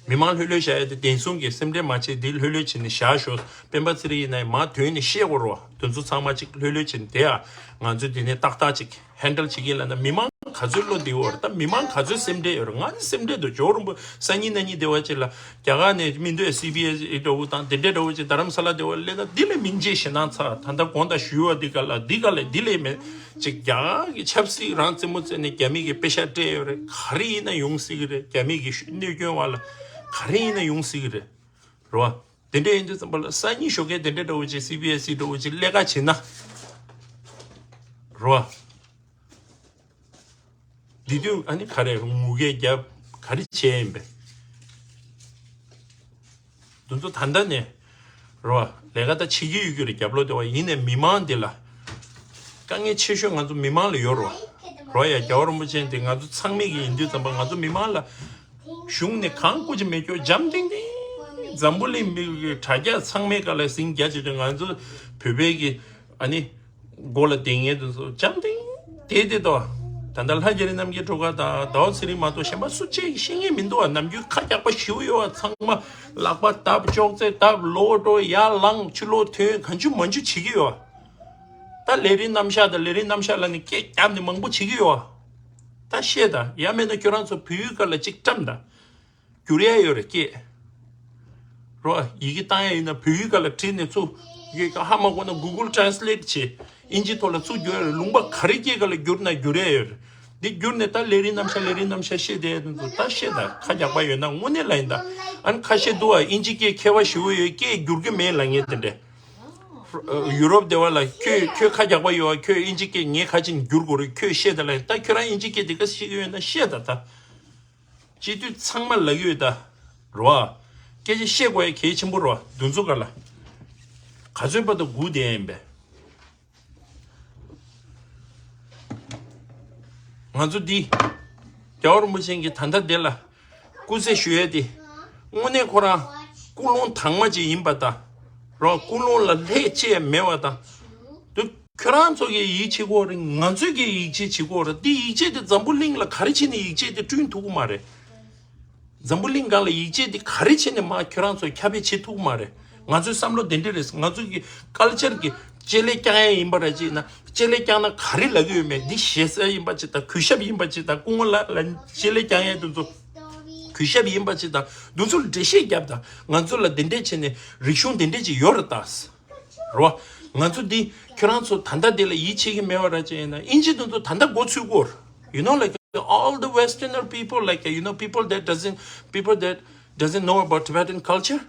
མི་མང་ལྷོད་ལྷོད་བཞག་ཡ་དེ། བདེན་སྲུང་གིས་སེམས་ཁྲལ་མ་བྱེད། འདི་ལྷོད་ལྷོད་བྱས་ནས་བཞག་ཤོག་སྤེན་པ་ཚེ་རིང་ཡིན་ན་མར་ཐོན་ནས་བཤད་དགོས་རེད་བ། དེ་ཚོ་ཚང་མ་གཅིག་ལྷོད་ལྷོད་བྱས་ནས་བསྡད་ཡ། ང་ཚོས་དེ་ནས་ཏག་ཏག་ཅིག་ཧེན་ཌལ་བྱེད་ཀྱིན་ལབ་ན། མི་མང་ག་ཚོད་བློ་བདེ་བོ་རེད། ད་མི་མང་ག་ཚོད་སེམས་ཁྲལ་ཡོད་རེད། ང་ནི་སེམས་ཁྲལ་འདུག་ཇོ་རིན་པོ་སང་ཉིན་གནངས་ཉིན་སྡེ་བ་ཅིག་ལ་རྒྱ་གར་ནས་མི་འདུག་སི་བི་ཨེས་འདྲ་བོ་དང་དེ་འདྲ་འདྲ་བོ་ཅིག་རྡ་རམ་ས་ལ་སྡེ་བ་སླེབས་ན། འདི་ལས་མིང་ཆད་ཞེད་སྣང་ཚ། ད་ལྟ་དགོངས་དག་ཞུས་པ་འདི་ག་ལ། འདི་ག་ལས་འདི་ལས་མེད་ཅིག་རྒྱ་གར་གྱི་ཆབ་སྲིད་རང་རྩེད་མོ་རྩེ་ནས་རྒྱ་མི་གིས་པེ་ཤག་སྤྲད་ཡོད་རེད། ག་རེ་ཡིན་ན་ཡོང་སྲིད་ཀྱི་རེད། རྒྱ་མི་གི་གནོད་སྐྱོན་བ་ལ་ག་རེ་ཡིན་ན་ཡོང་སྲིད་ཀྱི་རེད། རེད་བ། དེ་འདྲ་ཡིན་དུས་ཙམ་པ་ལ་སང་ཉིན་ཞོགས་ཀས་དེ་འདྲ་འདྲ་བོ་ཅིག་སི་བི་ཨེས་སི་འདྲ་བོ་ཅིག་ལས་ཀ་བྱེད་ན། རོ། འདི་དུས་ཨ་ནི་ག་རེ་ངུ་སྐད་རྒྱབ་ག་རེ་བྱས་ཡིན་པས། འདི་ཚོ་ད་ལྟ་ནས་རོ། ལས་ཀ་ད་བྱེད་ཀྱི་ཡོད་ཀྱི་རེད། རྒྱབ་ལོགས་དེ་བ་ཡིན་ནས་མི་མང་འདི་ལ། དཀའ་ངལ་ཆེ་ཤོས་ང་ཚོ་མི་མང་ལ་ཡོད་རོ། རོ་ཡ། རྒྱལ་བ་རིན་པོ་ཆེ་འདི་ང་ཚོ་ཚང་མས་ཀྱི་ཡིན་དུས་ཙམ་པ་ང་ཚོ་མི་མང་ལ། གཞུང་ནས་གང་བཀོད་ཀྱི་མེད་ཀྱོ་འཇམ་ཐིང་ཐིང་། འཛམ་བུ་གླིང་མི་གི་དྲ་རྒྱ་ཚང་མའི་སྒང་ལ་ཟིང་རྒྱ་བྱེད་དུས་ང་ཚོ་བོད་པའི་གི་ཨ་ནི་མགོ་ལ་བསྡད་མཁན་དེ་ཚོ་འཇམ་ཐིང་དེ་དེ་དོ། ད་ལྟ་ལྷ་རྒྱ་རི་རྣམ་རྒྱལ་སྒྲོལ་དཀར་དང་ཟླ་བ་ཚེ་རིང་མ་གཏོགས་གཞན་པ་སུ་གཅིག་ཤེས་མཁན་མི་འདུག་བ། ནམ་རྒྱུན་ཁ་རྒྱག་པ་ཞེ་པོ་ཡོད་བ། ཚང་མ་ལག་པ་བརྡབ། ཅོག་ཙེ་བརྡབ། ལོག་འགྲོ། ཡར་ལངས། ཕྱི་ལོགས་ཐོན། གང་བྱུང་མང་བྱུང་བྱེད་ཀྱི་ཡོད་བ། ད་ལས་རིགས་རྣམ་གཞག་དང་ལས་རིགས་རྣམ་གཞག་ལ་ནི་སྐད་བརྒྱབ་ནས་མང་པོ་བྱེད་ཀྱི་ཡོད་བ། ད་བཤད་ད། ཡང་མེད་ན་ཁྱོད་རང་ཚོ་བོད་ཡིག་སྒང་ལ་གཅིག་བཀྲམ་ད། བསྒྱུར་ཡ་ཡོད་རེད་སྐད། རོ། ཡི་གེ་བཏང་ཡ་ཡིན་ན་བོད་ཡིག་སྒང་ལ་བྲིས་ནས་ཚུར། ཡི་གེ་ཧ་མ་གོ་ན་Google Translate བྱེད། ཨིན་ཇི་ཐོག་ལ་ཚུར་བསྒྱུར་ཡ་རེད། ལུང་པ་ག་རེ་སྐད་སྒང་ལ་བསྒྱུར་ན་བསྒྱུར་ཡ་ཡོད་རེད། འདི་བསྒྱུར་ནས་ད་ལས་རིགས་རྣམ་གཞག་ལས་རིགས་རྣམ་གཞག་བཤད་བསྡད་ཡ་དེ་ཚོ་ད་བཤད་ད། ཁ་རྒྱག་པ་ཡོད་ན་དངོས་གནས་ལ་ཡིན་ད། ཨ་ནི་ཁ་ཤས་འདུག་བ། ཨིན་ཇི་སྐད་མཁས་པ་ཞེ་པོ་ཡོད། སྐད་བསྒྱུར་གི་མེད་ལབ་མཁན་དེ་འདྲས། ཡུ་རོབ་སྡེ་བ་ལ་ཁྱོད་ཁྱོད་ཁ་རྒྱག་པ་ཡོད་བ། ཁྱོད་ཨིན་ཇི་སྐད་ངས་ཁ་ཆེ་ནས་བསྒྱུར་དགོས་རེད། ཁྱོད་བཤད་ད་ལབ། ད་ཁྱོད་རང་ཨིན་ཇི་སྐད་དེ་ག་ཤེས་ཀྱི་ཡོད་ན་བཤད་ད་ད། སྤྱི་འཐུས་ཚང་མ་ལབ་ཀྱི་ཡོད་ད། རོ། སྐད་ཆ་བཤད་དགོས་ཡ་གལ་ཆེན་པོ་རོ། འདི་ཚོ་ག་ལ་ག་ཚོད་བར་དུ་སྒུག་བསྡད་ཡིན་པས། ང་ཚོ་འདི་རྒྱལ་བ་རིན་པོ་ཆེ་གིས་ད་ལྟ་འདི་ལ་སྐུ་ཚེ་ཞུ་ཡས་དེ་དངོས་གནས་ཁོ་རང་ཀུན་སློང་དྭངས་མ་ཅིག་ཡིན་པ་དང་། རོ། ཀུན་སློང་ལ་ལྷད་ཅེས་མེད་པ་དང་། དུ་ཁྱོད་རང་ཚོ་གིས་ཡིད་ཆེས་དགོས་རེད། ང་ཚོས་ཀྱིས་ཡིད་ཆེས་བྱེད་དགོས་རེད། འདི་ཡིད་ཆེས་དེ་འཛམ་བུ་གླིང་ལ་ག་རེ་བྱས་ནས་ཡིད་ཆེས་དེ་བསྐྲུན་ཐུབ་ཀྱི་མ་རེད། འཛམ་བུ་གླིང་སྒང་ལ་ཡིད་ཆེས་དེ་ག་རེ་བྱས་ནས་མར་ཁྱོད་རང་ཚོས་ཁྱབ་སྤེལ་བྱེད་ཐུབ་ཀྱི་མ་རེད། ང་ཚོའི་བསམ་བློ་དེ་འདྲ་རེད། ང་ཚོ་གི་ཀལ་ཅར་གི་ལྕེ་ལེ་བརྐྱང་ཡས་ཡིན་པ་ར་ཅིག་ན། ལྕེ་ལེ་བརྐྱང་ན་ག་རེ་ལབ་ཀྱི་ཡོད་མེད། འདི་ཞེ་ས་ཡིན་པ་ཅིག་དང་། གུས་ཞབས་ཡིན་པ་ཅིག་དང་། སྐུ་ངོ་ལགས་ལ་ལྕེ་ལེ་བརྐྱང་ཡས་དེ་ཚོ་གུས་ཞབས་ཡིན་པ་ཅིག་དང་། འདི་ཚོ་འགྲེལ་བཤད་རྒྱབ་དང་། ང་ཚོ་ལ་དེ་འདྲས་བྱས་ནས་རིག་གཞུང་དེ་འདྲས་ཅིག་ཡོད་རེད་ད། རོ། ང་ཚོ་འདི་ཁྱོད་རང་ཚོ་ད་ལྟ་འདི་ལ་ཡིད་ཆེས་ཀྱི་མེད་པ་ར་ཅིག་ཡིན་ན། ཨིན་ཇི་དེ་ཚོ་ད་ལྟ་མགོ་ཚོས་དགོས། You know, like, all the Westerner people, like, you know, people that doesn't, people that doesn't know about Tibetan culture,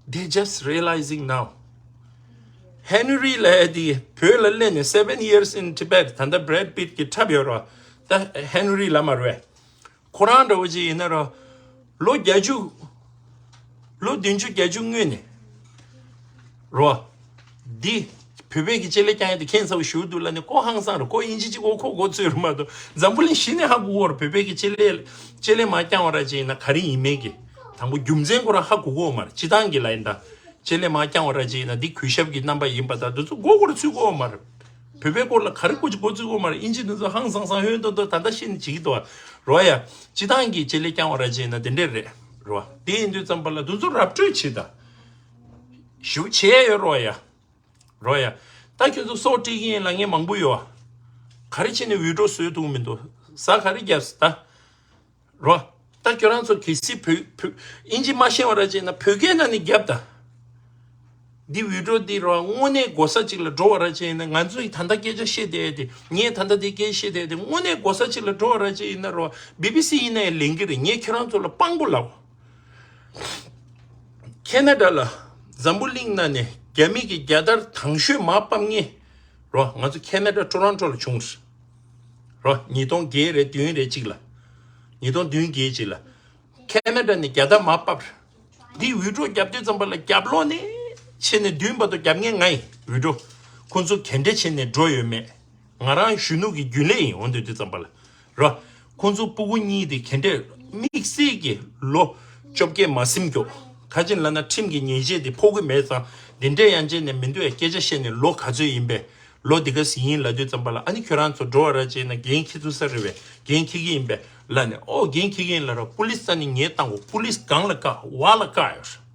they just realizing now. Henry ལབ་དེ་བོད་ལ་སླེབས་ནས་seven years in Tibet། ད་ལྟ་Brad Pitt གི་འཁྲབ་ཡོད་རོ། ད་Henry ལབ་མ་རེད། ཁོ་རང་འདྲ་བོ་ཅིག་ཡིན་ན་རོ། ལོ་བརྒྱད་ཅུ། ལོ་བདུན་ཅུ་བརྒྱད་ཅུ་སྔོན་ནས་རོ། འདི་བོད་པའི་གི་ལྕེ་ལེ་བརྐྱང་ཡས་དེ་ཁྱད་མཚར་པོ་ཞེ་པོ་འདུག་ལབ་ནས། ཁོ་ཧང་སང་རེད། ཁོ་ཨིན་ཇི་གཅིག་གོ་ཁོ་མགོ་ཚོས་རེད་མ་གཏོགས། འཛམ་བུ་གླིང་གཞི་ནས་ཧ་གོ་གི་ཡོད་རེད། བོད་པའི་གི་ལྕེ་ལེ་ལྕེ་ལེ་མར་བརྐྱང་བ་ར་ཅིག་ཡིན་ན་ག་རེ་ཡིན་མིན་གི། དང་པོ་རྒྱུ་མཚན་ཁོ་རང་ཧ་གོ་གི་ཡོད་མ་རེད། སྤྱིར་བཏང་གི་ལ་ཡིན་ད། ལྕེ་ལེ་མར་བརྐྱང་བ་ར་ཅིག་ཡིན་ན་འདི་གུས་ཞབས་ཀྱི་རྣམ་པ་ཡིན་པ་དང་། འདི་ཚོ་མགོ་སྐོར་ཚུད་གོ་མ་རེད། བོད་པའི་སྐོར་ལ་ག་རེ་གོ་ཅི་གོ་ཚུལ་གོ་མ་རེད། ཨིན་ཇི་འདི་ཚོ་ཧང་སང་སང་ཧོན་ཏོ་ཏོ་ད་ལྟ་ཤེས་ནས་བྱེད་ཀྱི་འདུག་བ། རོ་ཡ། སྤྱི་བཏང་གི་ཆེད་ལས་རྐྱང་བ་ར་བྱས་ན་དེ་འདྲས་རེད། རོ། དེ་ཡིན་དུས་ཙམ་པ་ལ་དུ་ཚོ་རབ་སྤྲོད་བྱེད་ད། ཞུ་བྱེད་ཡོད་རོ་ཡ། རོ་ཡ། ད་ཁྱོད་ཚོ་སོག་སྤྲད་ཀྱི་ཡིན་ལ་ངས་མང་པོ་ཡོད། ག་རེ་བྱས་ནས་ཝི་ཌོ་བཟོས་ཐུབ་མི་འདུག་ཟ་ག་རེ་རྒྱབ་ད། རོ། ད་ཁྱོད་རང་ཚོ་གལ་སྲིད་བོད་བོད་ཨིན་ཇི་མ་ཤེས་པ་ར་བྱས་ན་བོད་སྐད་ནང་ནས་རྒྱབ་ད། འདི་ཝི་ཌོ་འདི་རོ་དངོས་གནས་གོ་ས་གཅིག་ལ་འགྲོ་བ་ར་བྱས་ན་ང་ཚོ་ཡི་ད་ལྟ་སྐད་ཆ་བཤད་བསྡད་དེ་ངས་ད་ལྟ་འདི་སྐད་བཤད་བསྡད་དེ་དངོས་གནས་གོ་ས་གཅིག་ལ་འགྲོ་བ་ར་བྱས་ཡིན་ན་རོ་བི་བི་སི་ཡིན་ན་ཡང་ལེན་གི་རེད། ངས་ཁྱོད་རང་ཚོ་ལ་དཔང་པོ་ལབ། ཁེ་ན་ཌ་ལ་འཛམ་བུ་གླིང་ནང་ནས་རྒྱ་མི་གི་རྒྱལ་དར་དང་ཤོས་མར་ཕབ་མཁན་རོ་ང་ཚོ་ཁེ་ན་ཌ་ཊོ་རོན་ཊོ་ལ་བྱུང་སོང་། རོ། ཉིས་སྟོང་བརྒྱད་རེད་བདུན་རེད་གཅིག་ལ། ཉིས་སྟོང་བདུན་བརྒྱད་གཅིག་ལ། ཁེ་ན་ཌ་ནས་རྒྱལ་དར་མར་ཕབ་རེད། འདི་ཝི་ཌོ་རྒྱབ་དུས་ཙམ་པ་ལ་རྒྱབ་ལོགས་ནས་ཕྱིན་ནས་མདུན་བར་དུ་རྒྱབ་མཁན་ང་ཡིན་ཝི་ཌོ། ཁོ་ཚོ་ག་འདྲས་བྱས་ནས་འགྲོ་ཡོད་མེད། ང་རང་གཞོན་ནུ་གི་རྒྱུན་ལས་ཡིན་འོང་དུས་དུས་ཙམ་པ་ལ། རོ། ཁོང་ཚོ་སྤུ་གུ་གཉིས་དེ་ག་འདྲས་དམིགས་བསལ་གྱི་ལོ་བཅོ་བརྒྱད་མ་ཟིན་མགྱོགས་ཁ་ཅིག་ལབ་ན་ཁྲིམས་ཀྱི་ཉེས་ཆད་དེ་ཕོག་གི་མེད་ཙང་དེ་འདྲས་ཡང་བྱས་ནས་མི་འདུག་ཨེ་སྐད་ཆ་བཤད་ནས་ལོ་ག་ཚོད་ཡིན་པས་ལོ་འདི་ག་ཟིན་ཡིན་ལབ་དུས་ཙམ་པ་ལ་ཨ་ནི་ཁྱོད་རང་ཚོ་འགྲོ་བ་ར་བྱས་ན་འགན་འཁྱེར་ཚུལ་ས་རེད་བས་འགན་འཁྱེར་གྱི་ཡིན་པས་ལབ་ནས་ཨོ་འགན་འཁྱེར་གྱི་ཡིན་ལབ་ར་པུ་ལིས་ས་ནི་ངས་བཏང་གོ་པུ་ལིས་སྒང་ལ་བཀག་བ་ལ་བཀག་ཡོད།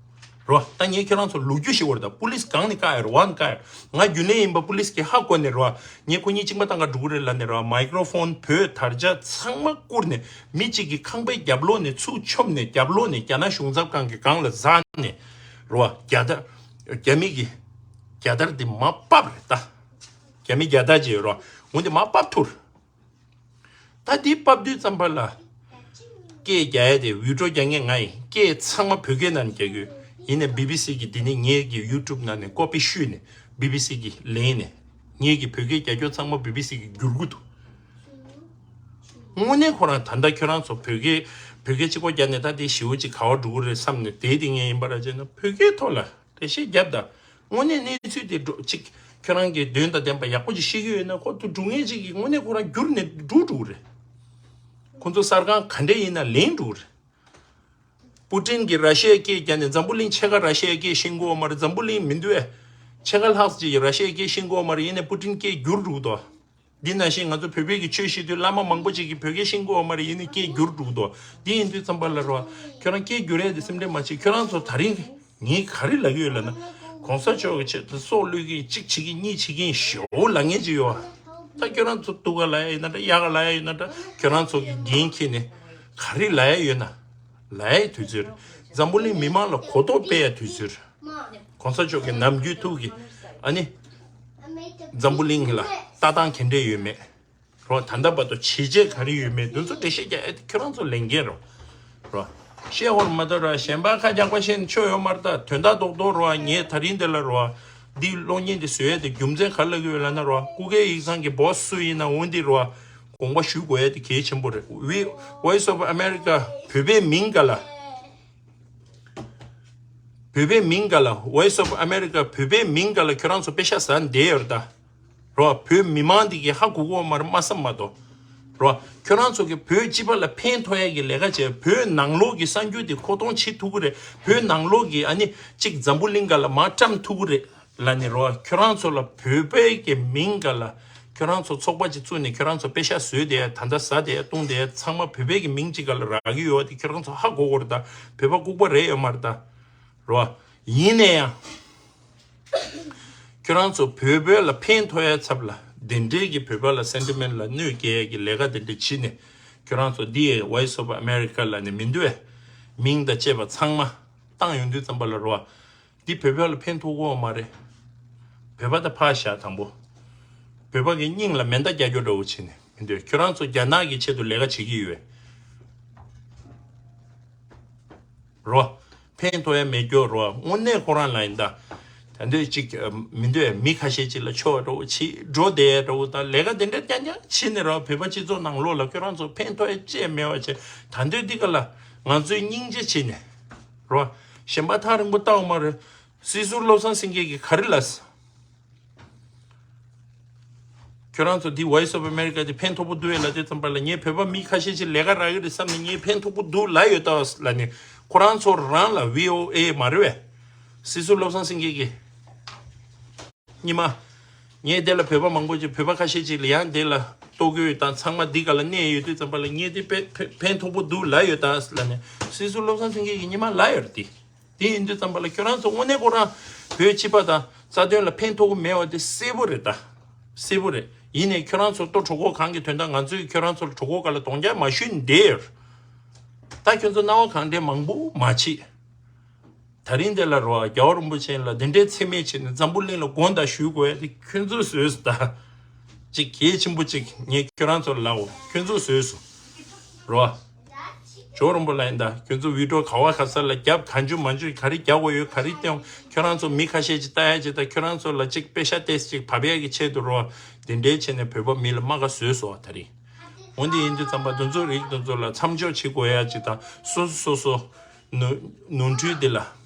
རོ། ད་ངས་ཁྱེད་རང་ཚོ་ལོ་རྒྱུས་ཤིག་བར་ད་པུ་ལིས་གང་ནས་བཀག་ཡོད་རོ་བ་ནས་བཀག་ཡོད། ང་རྒྱུན་ལས་ཡིན་པ་པུ་ལིས་ཀྱིས་ཧ་གོ་ནས་རོ་བ། ངས་ཁོ་གཉིས་གཅིག་མ་བཏང་ག་འགྲོ་གི་རེད་ལབ་ནས་རོ་བ་མའི་ཀྲོ་ཕོན་བོད་དར་ཆ་ཚང་མ་བསྐུར་ནས་མི་གཅིག་གི་ཁང་པའི་རྒྱབ་ལོགས་ནས་ཚུར་མཆོངས་ནས་རྒྱབ་ལོགས་ནས་རྒྱ་ནག་གཞུང་ཚབ་ཁང་གི་སྒང་ལ་འཛེགས་ནས་རོ་བ་རྒྱ་དར་རྒྱ་མི་གི་རྒྱ་དར་འདི་མར་ཕབ་རེད་ད། རྒྱ་མི་རྒྱ་དར་ཅིག་ཡོད་རོ་བ་འོ་འདི་མར་ཕབ་ཐུར། ད་འདི་ཕབ་དུས་ཙམ་པ་ལ་སྐད་རྒྱག་ཡ་དེ་ཝི་ཌོ་རྒྱག་མཁན་ང་ཡིན། སྐད་ཚང་མ་བོད་སྐད་ནང་ནས་རྒྱག་གི་ཡོད། ཡིན་ནའི་བི་བི་སི་གི་འདི་ནི་ངའི་གི་ཡུ་ཊུབ་ནང་ནས་ཀོ་པི་བཤུས་ནས་བི་བི་སི་གི་ལེན་ནས་ངའི་གི་བོད་སྐད་རྒྱག་རྒྱུ་ཚང་མ་བི་བི་སི་གི་བསྒྱུར་གི་འདུག་དངོས་གནས་ཁོ་རང་ད་ལྟ་ཁྱོད་རང་ཚོ་བོད་སྐད་བོད་སྐད་གཅིག་པོ་རྒྱག་ནས་ད་དེ་ཞེ་པོ་ཅིག་ག་བ་འགྲོ་གི་རེད་བསམ་ནས་དེ་དེ་ངས་ཡིན་པ་ར་བྱས་ན་བོད་སྐད་ཐོག་ལ། དེ་ཤེས་རྒྱབ་དང་། དངོས་གནས་གནས་ཚུལ་དེ་འགྲོ་གཅིག་ཁྱོད་རང་གིས་དོན་དང་ལྡན་པ་ཡག་པོ་ཅིག་ཤེས་ཀྱི་ཡོད་ན་ཁོ་ཚོ་སྒྲུག་མཁན་ཅིག་གིས་དངོས་གནས་ཁོ་རང་བསྒྱུར་ནས་སྒྲུག་འགྲོ་གི་རེད། ཁོ་ཚོ་གསར་ཁང་ག་འདྲས་ཡིན་ན་ལེན་འགྲོ་གི་རེད། པུ་ཏིན་གྱིས་ར་ཤི་ཡའི་སྐད་རྒྱག་ནས་འཛམ་བུ་གླིང་ཕྱེད་ཀ་ར་ཤི་ཡའི་སྐད་ཤེས་ཀྱི་ཡོད་མ་རེད། འཛམ་བུ་གླིང་མི་འདུག་ཨེ། ཕྱེད་ཀ་ལྷག་ཅིག་ར་ཤི་ཡའི་སྐད་ཤེས་ཀྱི་ཡོད་མ་རེད། ཡིན་ནའི་པུ་ཏིན་སྐད་བསྒྱུར་འགྲོ་གི་འདུག་འདི་ནང་བཞིན་ང་ཚོ་བོད་པའི་གི་ཆོས་བཤད་དུས་བླ་མ་མང་པོ་ཅིག་གིས་བོད་སྐད་ཤེས་ཀྱི་ཡོད་མ་རེད། ཡིན་ནའི་སྐད་བསྒྱུར་འགྲོ་གི་འདུག་འདི་ཡིན་དུས་ཙམ་པ་ལ་རོ། ཁྱོད་རང་སྐད་བསྒྱུར་ཡས་དེ་སེམས་ཁྲལ་མ་བྱེད། ཁྱོད་རང་ཚོ་ད་རིང་ངས་ག་རེ་ལབ་ཀྱི་ཡོད་ལབ་ན། གོང་ས་མཆོག་གི་ཆེད་དུ་སྲོག་བློས་ཀྱི་གཅིག་བྱེད་ཀྱི་གཉིས་བྱེད་ཀྱི་ཞེ་པོ་ལབ་མཁན་ཅིག་ཡོད་ཨ། ད་ཁྱོད་རང་ཚོ་སྡུག་ག་ལབ་ཡ་ཡོད་ན་འདྲ་ཡག་ག་ལབ་ཡ་ཡོད་ན་འདྲ་ཁྱོད་རང་ཚོ་གི་འགན་འཁྱེར་ནས་ག་རེ་ལབ་ཡ་ཡོད་ན་ལབ་ཡའི་དུས་ཚོད་རེད། འཛམ་བུ་གླིང་མི་མང་ལ་གོ་རྟོགས་སྤེལ་ཡ་དུས་ཚོད་རེད། གོང་ས་མཆོག་གི་ནམ་རྒྱུན་ཐུགས་ཀྱི་ཨ་ནི་འཛམ་བུ་གླིང་ལ་ལྟ་སྟངས་ག་འདྲས་ཡོད་མེད་རོ། ད་ལྟ་བར་དུ་བྱས་རྗེས་ག་རེ་ཡོད་མེད་འདི་ཚོ་འགྲེལ་བཤད་རྒྱག་ཡ་དེ་ཁྱོད་རང་ཚོ་ལས་འགན་རོ། རོ། བཤད་ཧོར་མ་གཏོགས་ར་གཞན་པ་ཁ་རྒྱག་པ་བཤད་ནས་ཆོ་ཡོད་མ་རེད་ད། དོན་དག་རྡོག་རྡོག་རོ། ངས་ད་རིང་འདི་ལ་རོ། འདི་གློག་བརྙན་འདི་བཟོ་ཡ་དེ་རྒྱུ་མཚན་ག་རེ་ལབ་ཀྱི་ཡོད་ལབ་ན་རོ། སྐུ་སྒེར་ཡིག་ཚང་གི་སྦོ་སི་སུ་ཡིན་ན་འོ་འདི་རོ། དགོངས་པ་ཞུ་དགོས་ཡ་དེ་གལ་ཆེན་པོ་རེད། We Voice of America བོད་པའི་མིང་ག་ལ། བོད་པའི་མིང་ག་ལ། Voice of America བོད་པའི་མིང་ག་ལ་ཁྱོད་རང་ཚོ་པེ་ཤ་ཟ་བསྡད་ཡོད་རེད་ད། རོ། བོད་མི་མང་འདི་གི་ཧ་གོ་གོ་མ་རེད་མ་བསམ་མ་གཏོགས། རོ། ཁྱོད་རང་ཚོ་གི་བོད་སྤྱི་པ་ལ་ཕན་ཐོགས་ཡ་གི་ལས་ཀ་བྱས། བོད་ནང་ལོགས་ཀྱི་གསར་འགྱུར་དེ་མཁོ་གཏོང་བྱེད་ཐུབ་ཀྱི་རེད། བོད་ནང་ལོགས་ཀྱི་ཨ་ནི་གཅིག་འཛམ་བུ་གླིང་ག་ལ་མར་བཀྲམ་ཐུབ་ཀྱི་རེད། ལ་ནི་རོ། ཁྱོད་རང་ཚོ་ལ་བོད་པའི་གི་མིང་ག་ལ། ཁྱོད་རང་ཚོ་ཚོགས་པ་ཅིག་བཙུགས་ནས་ཁྱོད་རང་ཚོ་པེ་ཤ་བཟོས་དེ་ད་ལྟ་ཟ་དེ་བཏུང་དེ་ཚང་མ་བོད་པའི་གི་མིང་ཅིག་ག་ལ་རག་གི་ཡོད་དེ་ཁྱོད་རང་ཚོ་ཧ་གོ་གོ་རེད་ད། བོད་པ་ལྐུགས་པ་རེད་ཡོད་མ་རེད་ད། རོ། ཡིན་ནའི་ཡང་། ཁྱོད་རང་ཚོ་བོད་བོད་ལ་ཕན་ཐོགས་ཡ་ཚབ་ལ་དེ་འདྲའི་གི་བོད་པ་ལ་སེན་ཊི་མེན་ཊི་ལ་གནོད་སྐྱེལ་ཡ་གི་ལས་ཀ་དེ་འདྲ་བྱེད་ནས་ཁྱོད་རང་ཚོ་འདི་ཡའི་Voice of America ལ་ནི་མི་འདུག་བས། མིང་དང་བཅས་པ་ཚང་མ་བཏང་ཡོང་དུས་ཙམ་པ་ལ་རོ། འདི་བོད་པ་ལ་ཕན་ཐོགས་ཀྱི་ཡོད་མ་རེད། བོད་པ་ད་ཕར་བཞག་དང་པོ། བོད་པ་གི་སྙིང་ལ་མེ་མདའ་རྒྱག་རྒྱུ་འདྲ་བོ་བྱས་ནས་མི་འདོད། ཁྱོད་རང་ཚོ་རྒྱ་ནག་གི་ཆེད་དུ་ལས་ཀ་བྱེད་ཀྱི་ཡོད། རོ། ཕན་ཐོགས་ཡ་མེད་རྒྱུ་རོ། དངོས་གནས་ཁོ་རང་ལ་ཡིན་ད། ད་འདོད་ཅིག་མི་འདོད་མི་ཁ་ཤས་ཅིག་ལ་ཆོ་འགྲོ་ཆི་འགྲོ་བསྡད་འགྲོ་ད་ལས་ཀ་དེ་འདྲ་རྐྱང་རྐྱང་བྱས་ནས་རོ། བོད་པ་སྤྱི་ཚོགས་ནང་ལོགས་ལ་ཁྱོད་རང་ཚོ་ཕན་ཐོགས་ཡ་ཅི་ཡང་མེད་པ་བྱས། ད་འདོད་འདི་ག་ལ་ང་ཚོའི་སྙིང་རྗེ་བྱས་ནས་རོ། གཞན་པ་ཐག་རིང་པོ་ལྟ་འོ་མ་རེད། སྲིད་ཟུར་བློ་བཟང་སེང་གེ་གིས་ག་རེ་ལབ། ཁྱོད་རང་ཚོ་འདི་Voice of America དེ་ཕན་ཐོགས་པོ་འདུག་ཨེ་ལབ་དུས་ཙམ་པ་ལ་ངས་བོད་པ་མི་ཁ་ཤས་ཤིག་ལས་ཀ་རག་གི་རེད་བསམ་ནས་ངས་ཕན་ཐོགས་པོ་འདུག་ལབ་ཡོད་ད་ལབ་ནས་ཁོ་རང་ཚོ་རང་ལ་བྷི་ཨོ་ཨེ་མ་རེད་བས། སྲིད་ཟུར་བློ་བཟང་སེང་གེ་གིས་ཉི་མ་ ངས་དེ་ལ་བོད་པ་མང་པོ་ཅིག་བོད་པ་ཁ་ཤས་ཅིག་ལ་ཡང་དེ་ལ་ལྟོ་གོས་དང་ཚང་མ་འདི་ག་ལ་གནས་ཡོད་དུས་ཙམ་པ་ལ་ངས་དེ་དཔེ་ཕན་ཕན་ཐོགས་པོ་འདུག་ལབ་ཡོད་ད་ལ་ནས་སྲིད་ཟུར་བློ་བཟང་སེང་གེ་གི་ཉི་མ་ལབ་ཡོད་རེད་དེ། དེ་ཡིན་དུས་ཙམ་པ་ལ་ཁྱོད་རང་ཚོ་དངོས་གནས་ཁོ་རང་བོད་སྤྱི་པ་དང་རྩ་དོན་ལ་ཕན་ཐོགས་ཀྱི་མེད་པ་དེ་གསལ་པོ་རེད་ད། གསལ་པོ་རེད། ཡིན་ནའི་ཁྱོད་རང་ཚོ་ལྟོ་གྲོད་ཁོག་གང་གི་དོན་དག་ང་ཚོས་ཁྱོད་རང་ཚོ་ལ་གྲོད་ཁོག་སྒང་ལ་གདོང་རྒྱག་མ་ཞུས་འདི་ཡོད། ད་ཁྱོད་ཚོ་སྣང་བ་གང་དྲན་མང་པོ་མ་བྱེད། ད་རིང་འདི་ལ་རོ་རྒྱལ་བ་རིན་པོ་ཆེ་ལ་འདི་འདྲའི་མཚན་སྨད་བྱས་ནས་འཛམ་བུ་གླིང་ལ་དགོངས་དག་ཞུ་དགོས་ཡ་དེ་ཁྱོད་ཚོས་བཟོས་སོང་ད། ཅིག་གལ་ཆེན་པོ་ཅིག་ངས་ཁྱོད་རང་ཚོར་ལབ་འོ་ཁྱོད་ཚོས་བཟོས་སོང་། རོ། ཇོ་རིན་པོ་ལ་ཡིན་ད་ཁྱོད་ཚོ་བི་ཌིའོ་ག་བ་ག་ས་ལ་རྒྱབ་གང་བྱུང་མང་བྱུང་ག་རེ་རྒྱག་དགོས་ཡོད་ག་རེ་སྟོན་ཁྱོད་རང་ཚོ་མི་ཁ་ཤས་ཅིག་ལྟ་ཡ་ཅིག་ད་ཁྱོད་རང་ཚོ་ལ་ཅིག་པེ་ཤ་ཏེས་ཅིག་བབ་ཡ་གི་ཆེད་དུ་རོ་འདི་འདྲའི་བྱས་ནས་བོད་པ་མི་ལ་རྨ་ཁ་བཟོས་སོང་བ་ད་རིང་། འོན་ཏེ་ཡིན་དུས་ཙམ་པ་འདི་ཚོ་རིགས་འདི་ཚོ་ལ་མཚམས་འཇོག་བྱེད་དགོས་ཡ་ཅིག་དང་སོ་སོ་སོ་སོ་ནོར་ནོར་འཁྲུལ་འདི་ལ་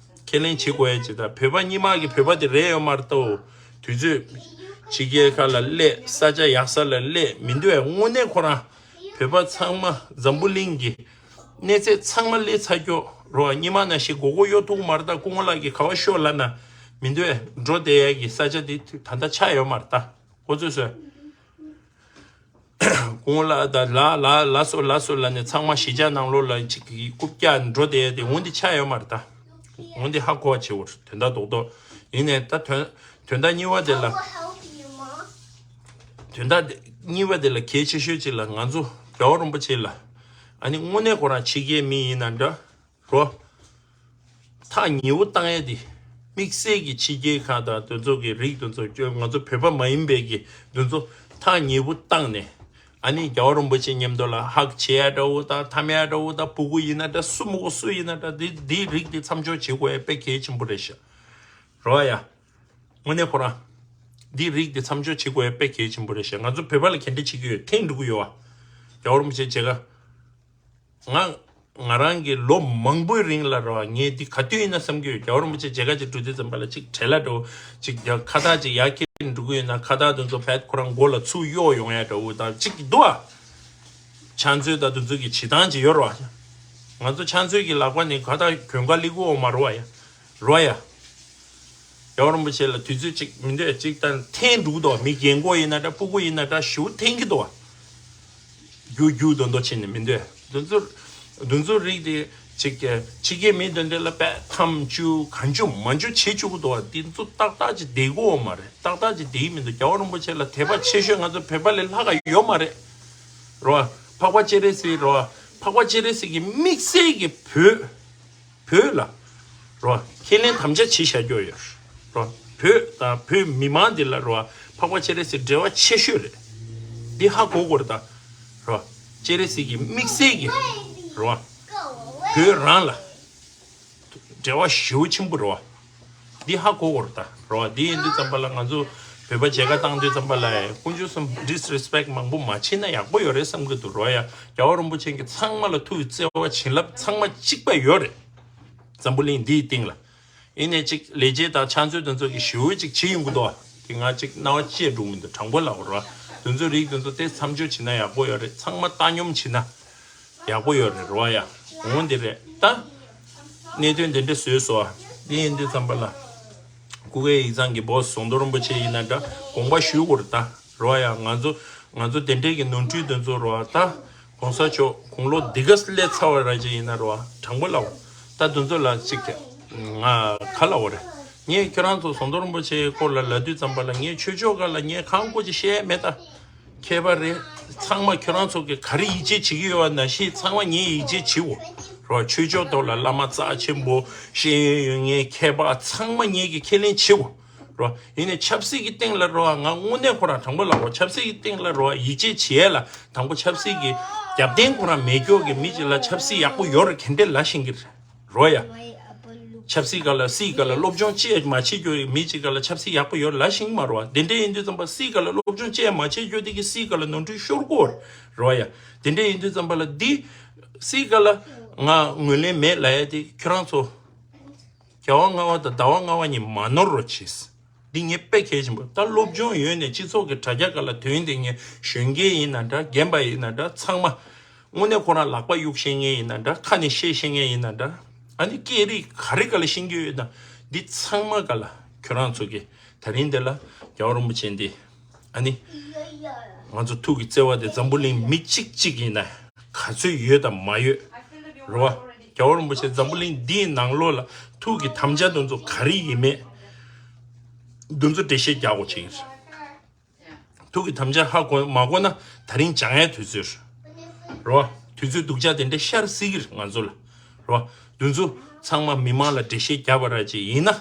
ཁས་ལེན་བྱེད་དགོས་ཡ་ཅིག་དང་བོད་པ་སྔོན་མ་གི་བོད་པ་དེ་རེད་ཡོད་མ་རེད་ད། དུས་ཚོད་ཕྱི་རྒྱལ་ཁག་ལ་སླེབས་ས་ཆ་ཡག་ས་ལ་སླེབས་མི་འདུག་ཡ། དངོས་གནས་ཁོ་རང་བོད་པ་ཚང་མ་འཛམ་བུ་གླིང་གི་གནས་ཚད་ཚང་མ་སླེབས་ཚར་ཀྱོག་རོ། སྔོན་མ་ནང་བཞིན་མགོ་སྐོར་གཡོ་ཐུབ་ཀྱི་མ་རེད་ད། སྐུ་ངོ་ལགས་ཀྱིས་ག་བ་ཤོག་ལབ་ན་མི་འདུག་ཡ། འགྲོ་བསྡད་ཡ་གི་ས་ཆ་དེ་ད་ལྟ་ཆགས་ཡོད་མ་རེད་ད། ཁོ་ཚོས་སོ། སྐུ་ངོ་ལགས་ད་ལ་ལ་ལ་སོ་ལ་སོ་ལ་ནས་ཚང་མ་གཞིས་ཆགས་ནང་ལོགས་ལ་ཅིག་གི་རྐུབ་བཀྱག་འགྲོ་བསྡད་ཡ་དེ་འོན་ཏེ་ཆགས་ཡོད་མ་རེད་ད། འོན་ཏེ་ཧ་གོ་བ་བྱེད་འོར་དོན་དག་རྡོག་རྡོག་ཡིན་ནས་ད་དོན་དོན་དག་གཉིས་པ་དེ་ལ། དོན་དག་དེ་གཉིས་པ་དེ་ལ་གལ་ཆེ་ཤོས་ཅིག་ལ་ང་ཚོ་རྒྱལ་བ་རིན་པོ་ཆེ་ལ་ཨ་ནི་དངོས་གནས་ཁོ་རང་ཕྱི་རྒྱལ་མི་ཡིན་ན་འདྲ་རོ། ཐག་ཉེ་བོ་བཏང་ཡ་དེ། དམིགས་བསལ་གྱི་ཕྱི་རྒྱལ་ཁག་དང་དེ་ཚོ་གི་རིགས་དེ་ཚོ་ང་ཚོ་བོད་པ་མ་ཡིན་པའི་གི་དེ་ཚོ་ཐག་ཉེ་བོ་བཏང་ནས་ཨ་ནི་རྒྱལ་བ་རིན་པོ་ཆེ་མཉམ་དུ་ལ་ཧག་བྱེད་ཡ་འདྲ་བོ་དང་འཐམ་ཡ་འདྲ་བོ་དང་སྤུ་གུ་ཡིན་ན་འདྲ་སུ་མོ་གོ་སུ་ཡིན་ན་འདྲ་དེ་དེའི་རིགས་དེ་མཚམས་འཇོག་བྱེད་དགོས་ཡ་དཔེ་གལ་ཆེན་པོ་རེད་ཤག་རོ་ཡ། དངོས་གནས་ཁོ་རང་དེའི་རིགས་དེ་མཚམས་འཇོག་བྱེད་དགོས་ཡ་དཔེ་གལ་ཆེན་པོ་རེད་ཤག་ང་ཚོ་བོད་པ་ལ་ག་འདྲ་བྱེད་ཀྱི་ཡོད་ཐེངས་འགྲོ་གི་ཡོད་བ། རྒྱལ་བ་རིན་པོ་ཆེ་མཇལ་ཁ། ང་ང་རང་གི་ལོ་མང་པོའི་རིང་ལ་ར་བ་ངས་འདི་ག་དུས་ཡིན་ན་བསམ་གྱི་ཡོད། རྒྱལ་བ་རིན་པོ་ཆེ་མཇལ་ཁ་ཅིག་འགྲོ་དུས་ཙམ་པ་ལ་ཅིག་བྲེལ་ལ་འགྲོ་ཅིག་རྒྱ་ཁ་བཏགས་ཅིག་ཡར་འཁྱེར་འགྲོ་གི་ཡོད་ན་ཁ་བཏགས་དེ་ཚོ་ཕེད་ཁོ་རང་མགོ་ལ་ཚུར་གཡོག་ཡོང་ཡ་འདྲ་བོ་དང་ཅིག་འདུག་ཨ། ཕྱག་མཛོད་དང་དེ་ཚོ་གི་བྱེད་སྟངས་ཅིག་ཡོད་ར་བ། ང་ཚོ་ཕྱག་མཛོད་ཀྱི་ལག་པ་ནས་ཁ་བཏགས་གྱོན་ག་སླེབས་ཀྱི་ཡོད་མ་རེད་བ་ཡ། རོ་ཡ། རྒྱལ་བ་རིན་པོ་ཆེ་ལ་དུས་ཚོད་གཅིག་མི་འདོད་གཅིག་དང་འཐེན་འགྲོ་གི་འདུག་མི་རྒན་གོག་ཡིན་ན་འདྲ་སྤུ་གུ་ཡིན་ན་འདྲ་ཞུ་འཐེན་གྱི་འདུག་རྒྱུ་རྒྱུ་དོན་དོ་བྱས་ནས་མི་འདོད་དུས་ཚོད་དུས་ཚོད་རིགས་དེ་གཅིག་ཕྱི་རྒྱལ་མི་དོན་དེ་ལ་པད་ཐམ་བཅུ་གང་བཅུ་མ་བཅུ་བྱེད་བཅུག་གི་འདུག་དེ་ཚོ་ཏག་ཏག་ཅིག་བསྡད་ཀྱི་ཡོད་མ་རེད། ཏག་ཏག་ཅིག་བསྡད་ཀྱི་མི་འདུག་རྒྱལ་བ་རིན་པོ་ཆེ་ལ་དད་པ་ཆེ་ཤོས་ང་ཚོ་བོད་པ་ལས་ལྷག་ག་ཡོད་མ་རེད། རོ། འཕགས་པ་སྤྱན་རས་གཟིགས་རོ། འཕགས་པ་སྤྱན་རས་གཟིགས་ཀྱི་དམིགས་བསལ་གྱི་བོད། བོད་ལ། རོ། ཁས་ལེན་དམ་བཅའ་བྱེད་བཞག་རྒྱུ་ཡོད། རོ། བོད་དང་བོད་མི་མང་འདི་ལ་རོ། འཕགས་པ་སྤྱན་རས་གཟིགས་འབྲེལ་བ་ཆེ་ཤོས་རེད། འདི་ཧ་གོ་དགོས་རེད་ད། རོ། སྤྱན་རས་གཟིགས་ཀྱི་དམིགས་བསལ་གྱི། རོ། བོད་རང་ལ། འབྲེལ་བ་ཞེ་པོ་ཆེན་པོ་རེད་བ། འདི་ཧ་གོ་དགོས་རེད་ད། རེད་བ། འདི་ཡིན་དུས་ཙམ་པ་ལ་ང་ཚོ་བོད་པ་མཇལ་ཁ་བཏང་དུས་ཙམ་པ་ལ་དཀོན་མཆོག་གསུམ་disrespect མང་པོ་མ་བྱེད་ན་ཡག་པོ་ཡོད་རེད་བསམ་གྱི་འདུག་རེད་བ་ཡ། རྒྱལ་བ་རིན་པོ་ཆེ་གི་ཚང་མ་ལ་ཐུགས་བརྩེ་བ་བྱིན་རླབས་ཚང་མ་གཅིག་པ་ཡོད་རེད། འཛམ་བུ་གླིང་འདིའི་སྟེང་ལ། ཡིན་ནའི་གཅིག་ལས་བྱེད་དང་ཕྱག་མཛོད་དེ་ཚོ་གི་ཞེ་པོ་ཅིག་བྱེད་ཡོང་གི་འདུག་བ། དེ་ང་གཅིག་རྣ་བ་བཅད་འགྲོ་གི་མི་འདུག་དྲང་པོ་ལབ་དགོས་རེད་བ། དེ་ཚོ་རིགས་དེ་ཚོ་དེ་མཚམས་འཇོག་བྱེད་ན་ཡག་པོ་ཡོད་རེད། ཚང་མ་བཏང་སྙོམས་བྱེད་ན། ཡག་པོ་ཡོད་རེད་རོ་ཡ། འོང་འདི་རེད་ད། གནད་དོན་འདི་འདྲ་བཟོས་སོང་། འདི་ཡིན་དུས་ཙམ་པ་ལ། སྐུ་སྒེར་ཡིག་ཚང་གི་བོ་ཟོང་དོ་རིན་པོ་ཆེ་ཡིན་ན་འདྲ་དགོངས་པ་ཞུ་དགོས་རེད་ད། རོ་ཡ། ང་ཚོ་ང་ཚོ་དེ་འདྲའི་གི་ནོར་འཁྲུལ་དེ་ཚོ་རོ་ད། གོང་ས་མཆོག་དགུང་ལོ་འདི་ག་སླེབས་ཚར་བ་ར་ཅིག་ཡིན་ན་རོ་དྲང་པོ་ལབ། ད་དེ་ཚོ་ལ་ཅིག་ང་ག་ལབ་དགོས་རེད། ངས་ཁྱོད་རང་ཚོ་ཟོང་དོ་རིན་པོ་ཆེའི་སྐོར་ལ་ལབ་དུས་ཙམ་པ་ལ་ངས་ཆོས་ཕྱོགས་སྒང་ལ་ངས་གང་དགོས་ཅིག་བཤད་མེད་ད། མཁས་པ་རེད། ཚང་མ་ཁྱོད་རང་ཚོ་གི་ག་རེ་ཡིད་ཆེས་བྱེད་ཀྱི་ཡོད་པ་ནང་བཞིན་ཚང་མ་ངས་ཡིད་ཆེས་བྱེད་འོ། རོ། ཆོས་ཕྱོགས་ཐོག་ལ་བླ་མ་རྩ་ཆེན་པོ་ཤེས་ཡོན་ཡོད་མཁན་མཁས་པ་ཚང་མ་ངས་ཀྱི་ཁས་ལེན་བྱེད་འོ། རོ། ཡིན་ནའི་ཆབ་སྲིད་ཀྱི་སྟེང་ལ་རོ་ང་དངོས་གནས་ཁོ་རང་དྲང་པོ་ལབ་འོ། ཆབ་སྲིད་ཀྱི་སྟེང་ལ་རོ་ཡིད་ཆེས་བྱེད་ཡས་ལ་དང་པོ་ཆབ་སྲིད་ཀྱི་རྒྱབ་རྟེན་ཁོ་རང་མེད་ཀྱོག་གི་མི་ཅིག་ལ་ཆབ་སྲིད་ཡག་པོ་ཡོད་རེད་ག་འདྲས་ལབ་ཤེས་ཀྱི་རེད། རོ་ཡ། ཆབ་སྲིད་སྒང་ལ་སྲིད་སྒང་ལ་སློབ་སྦྱོང་ཅི་ཡང་མ་བྱེད་རྒྱུ་ཡི་མི་གཅིག་སྒང་ལ་ཆབ་སྲིད་ཡག་པོ་ཡོད་ལབ་ཤེས་ཀྱི་མ་རེད་བ། དེ་འདྲ་ཡིན་དུས་ཙམ་པ་སྲིད་སྒང་ལ་སློབ་སྦྱོང་ཅི་ཡང་མ་བྱེད་རྒྱུ་དེ་གི་སྲིད་སྒང་ལ་ནོར་འཁྲུལ་ཤོར་གོ་རེད་བ་ཡ། དེ་འདྲ་ཡིན་དུས་ཙམ་པ་ལ་འདི་སྲིད་སྒང་ལ་ང་ངོས་ལེན་མེད་ལབ་ཡ་དེ་ཁྱོད་རང་ཚོ་རྒྱལ་བ་ལྔ་པ་དང་ཟླ་བ་ལྔ་པ་གཉིས་མ་ནོར་རོགས་བྱེད། འདི་ངས་དཔེ་གལ་ཆེན་པོ། ད་སློབ་སྦྱོང་ཡོད་ནས་སྤྱི་ཚོགས་ཀྱི་དྲ་རྒྱ་སྒང་ལ་དོན་དེ་ངས་གཞོན་སྐྱེས་ཡིན་ན་འདྲ་རྒན་པ་ཡིན་ན་འདྲ་ཚང་མ་དངོས་གནས་ཁོ་རང་ལག་པ་གཡུག་ཤེས་མཁན་ཡིན་ན་འདྲ་ཁ་ནས་བཤད་ཤེས་མཁན་ཡིན་ན་འདྲ་ཨ་ནི་སྐད་རིགས་ག་རེ་སྒང་ལ་ཤེས་ཀྱི་ཡོད་ན་འདི་ཚང་མ་སྒང་ལ་ཁྱོད་རང་ཚོ་གིས་ད་རིང་འདི་ལ་རྒྱལ་བ་རིན་པོ་ཆེ་འདི་ ཨ་ནི། ང་ཚོ་ཐུགས་ཀྱི་བརྩེ་བ་དེ་འཛམ་བུ་གླིང་མི་གཅིག་གཅིག་ཡིན་ན་ག་ཚོད་ཡོད་དང་མ་ཡོད། རེད་བ། རྒྱལ་བ་རིན་པོ་ཆེ་འཛམ་བུ་གླིང་འདིའི་ནང་ལོགས་ལ་ཐུགས་ཀྱི་དམ་བཅའ་དེ་ཚོ་ག་རེ་ཡིན་མེད། དེ་ཚོ་འགྲེལ་བཤད་རྒྱག་དགོས་བྱེད་ཀྱི་རེད། ཐུགས་ཀྱི་དམ་བཅའ་ཧ་གོ་མ་གོ་ན་ད་རིང་སྦྱང་ཡའི་དུས་ཚོད་རེད། རེད་བ། དུས་ཚོད་སྡུག་ཅག་དེ་འདྲ་ཤར་སྲིད་ཀྱི་རེད་ང་ཚོ་ལ། རེད་བ། དེ་ཚོ་ཚང་མ་མི་མང་ལ་འགྲེལ་བཤད་རྒྱབ་པ་ར་ཅིག་ཡིན་ན།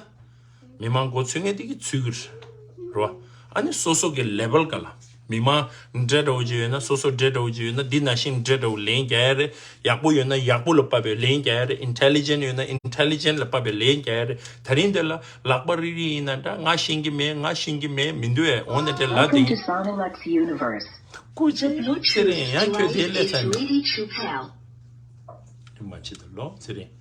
མི་མང་མགོ་ཚོས་མཁན་དེ་གི་ཚུད་ཀྱི་རེད། རེད་བ། ཨ་ནི་སོ་སོ་གི་ལེ་བལ་ག་ལ། མི་མང་འདྲ་འདྲ་བོ་ཅིག་ཡོད་ན་སོ་སོ་འདྲ་འདྲ་བོ་ཅིག་ཡོད་ན་འདི་ནང་བཞིན་འདྲ་འདྲ་བོ་ལན་རྒྱག་ཡ་རེད། ཡག་པོ་ཡོད་ན་ཡག་པོ་ལ་དཔག་པའི་ལན་རྒྱག་ཡ་རེད། ཨིན་ཊེ་ལི་ཇེན་ཊི་ཡོད་ན་ཨིན་ཊེ་ལི་ཇེན་ཊི་ལ་དཔག་པའི་ལན་རྒྱག་ཡ་རེད། ད་རིང་འདི་ལ་ལག་པ་རིལ་རིལ་ཡིན་ན་འདྲ། ང་ཤེས་ཀྱི་མེད། ང་ཤེས་ཀྱི་མེད་མི་འདུག་ཨེ། འོ་ན་དེ་ལ་དེ། Welcome to Sonolux Universe. སྐུ་མཁྱེན་ཚེ་རིང་། ཡང་ཁྱོད་དེ་སླེབས་ཚར་ནས། དེ་མ་བྱེད་དོ་ལོ་ཚེ་རིང་།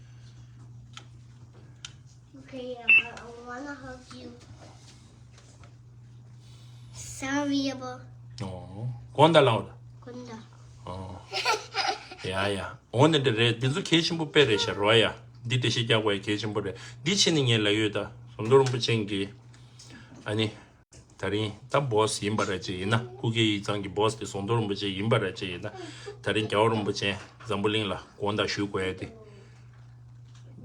Okay, I, I wanna hug you. Sorry, ཨ་ཕ། ཨོ། དགོངས་དག་ལགས། དགོངས་དག་ཨོ། ཡ་ཡ། འོ་ན་འདི་རེད། འདི་ཚོ་གལ་ཆེན་པོ་དཔེ་རེད་ཤག་རོ་ཡ། འདི་འགྲེལ་བཤད་རྒྱག་དགོས་ཡ་གལ་ཆེན་པོ་རེད། འདི་ཕྱི་ནས་ངས་ལབ་ཡོད་ད། ཟམ་གདོང་རིན་པོ་ཆེ་གིས། ཨ་ནི། ད་རིང་ད་བོ་སི་ཡིན་པ་ར་ཅིག་ཡིན་ན། སྐུ་སྒེར་ཡིག་ཚང་གི་བོ་སི་དེ་ཟམ་གདོང་རིན་པོ་ཆེ་ཡིན་པ་ར་ཅིག་ཡིན་ན། ད་རིང་རྒྱལ་བ་རིན་པོ་ཆེ་འཛམ་བུ་གླིང་ལ་དགོངས་དག་ཞུ་དགོས་ཡ་དེ།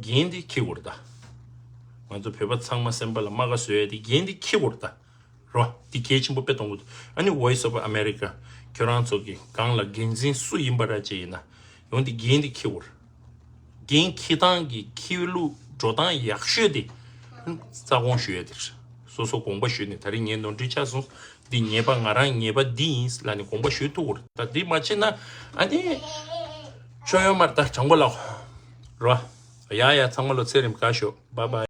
འགན་དེ་འཁྱེར་དགོས་རེད་ད། ང་ཚོ་བོད་པ་ཚང་མ་སེམས་པ་ལ་རྨ་ཁ་བཟོ་ཡ་དེ་འགན་དེ་འཁྱེར་དགོས་རེད་ད། རོ། འདི་གལ་ཆེན་པོ་དཔེ་གཏོང་གི་འདུག་ཨ་ནི་Voice of America། ཁྱོད་རང་ཚོ་གི་སྒང་ལ་འགན་འཛིན་སུ་ཡིན་པ་ར་ཅིག་ཡིན་ན། ཡོང་འདི་འགན་འདི་འཁྱེར་དགོས་རེད། འགན་འཁྱེར་སྟངས་ཀྱི་འཁྱེར་ལུགས་འགྲོ་སྟངས་ཡག་ཤོས་དེ། རྩ་དགོངས་ཞུ་ཡ་དེ་རེད། སོ་སོ་དགོངས་པ་ཞུས་ནས་ད་རིང་ངས་ནོར་འཁྲུལ་ཆགས་སོང་། འདི་ཉེས་པ་ང་རང་ཉེས་པ་འདི་ཡིན་ལབ་ནས་དགོངས་པ་ཞུ་ཐུབ་དགོས་རེད། ད་འདི་མ་བྱེད་ན་ཨ་ནི། ཆོ་ཡོད་མ་རེད་ད་དྲང་པོ་ལབ། རོ། ཡ་ཡ་ཚང་མ་ལོ་ཚེ་རིང་བཀའ་ཤོག Bye bye།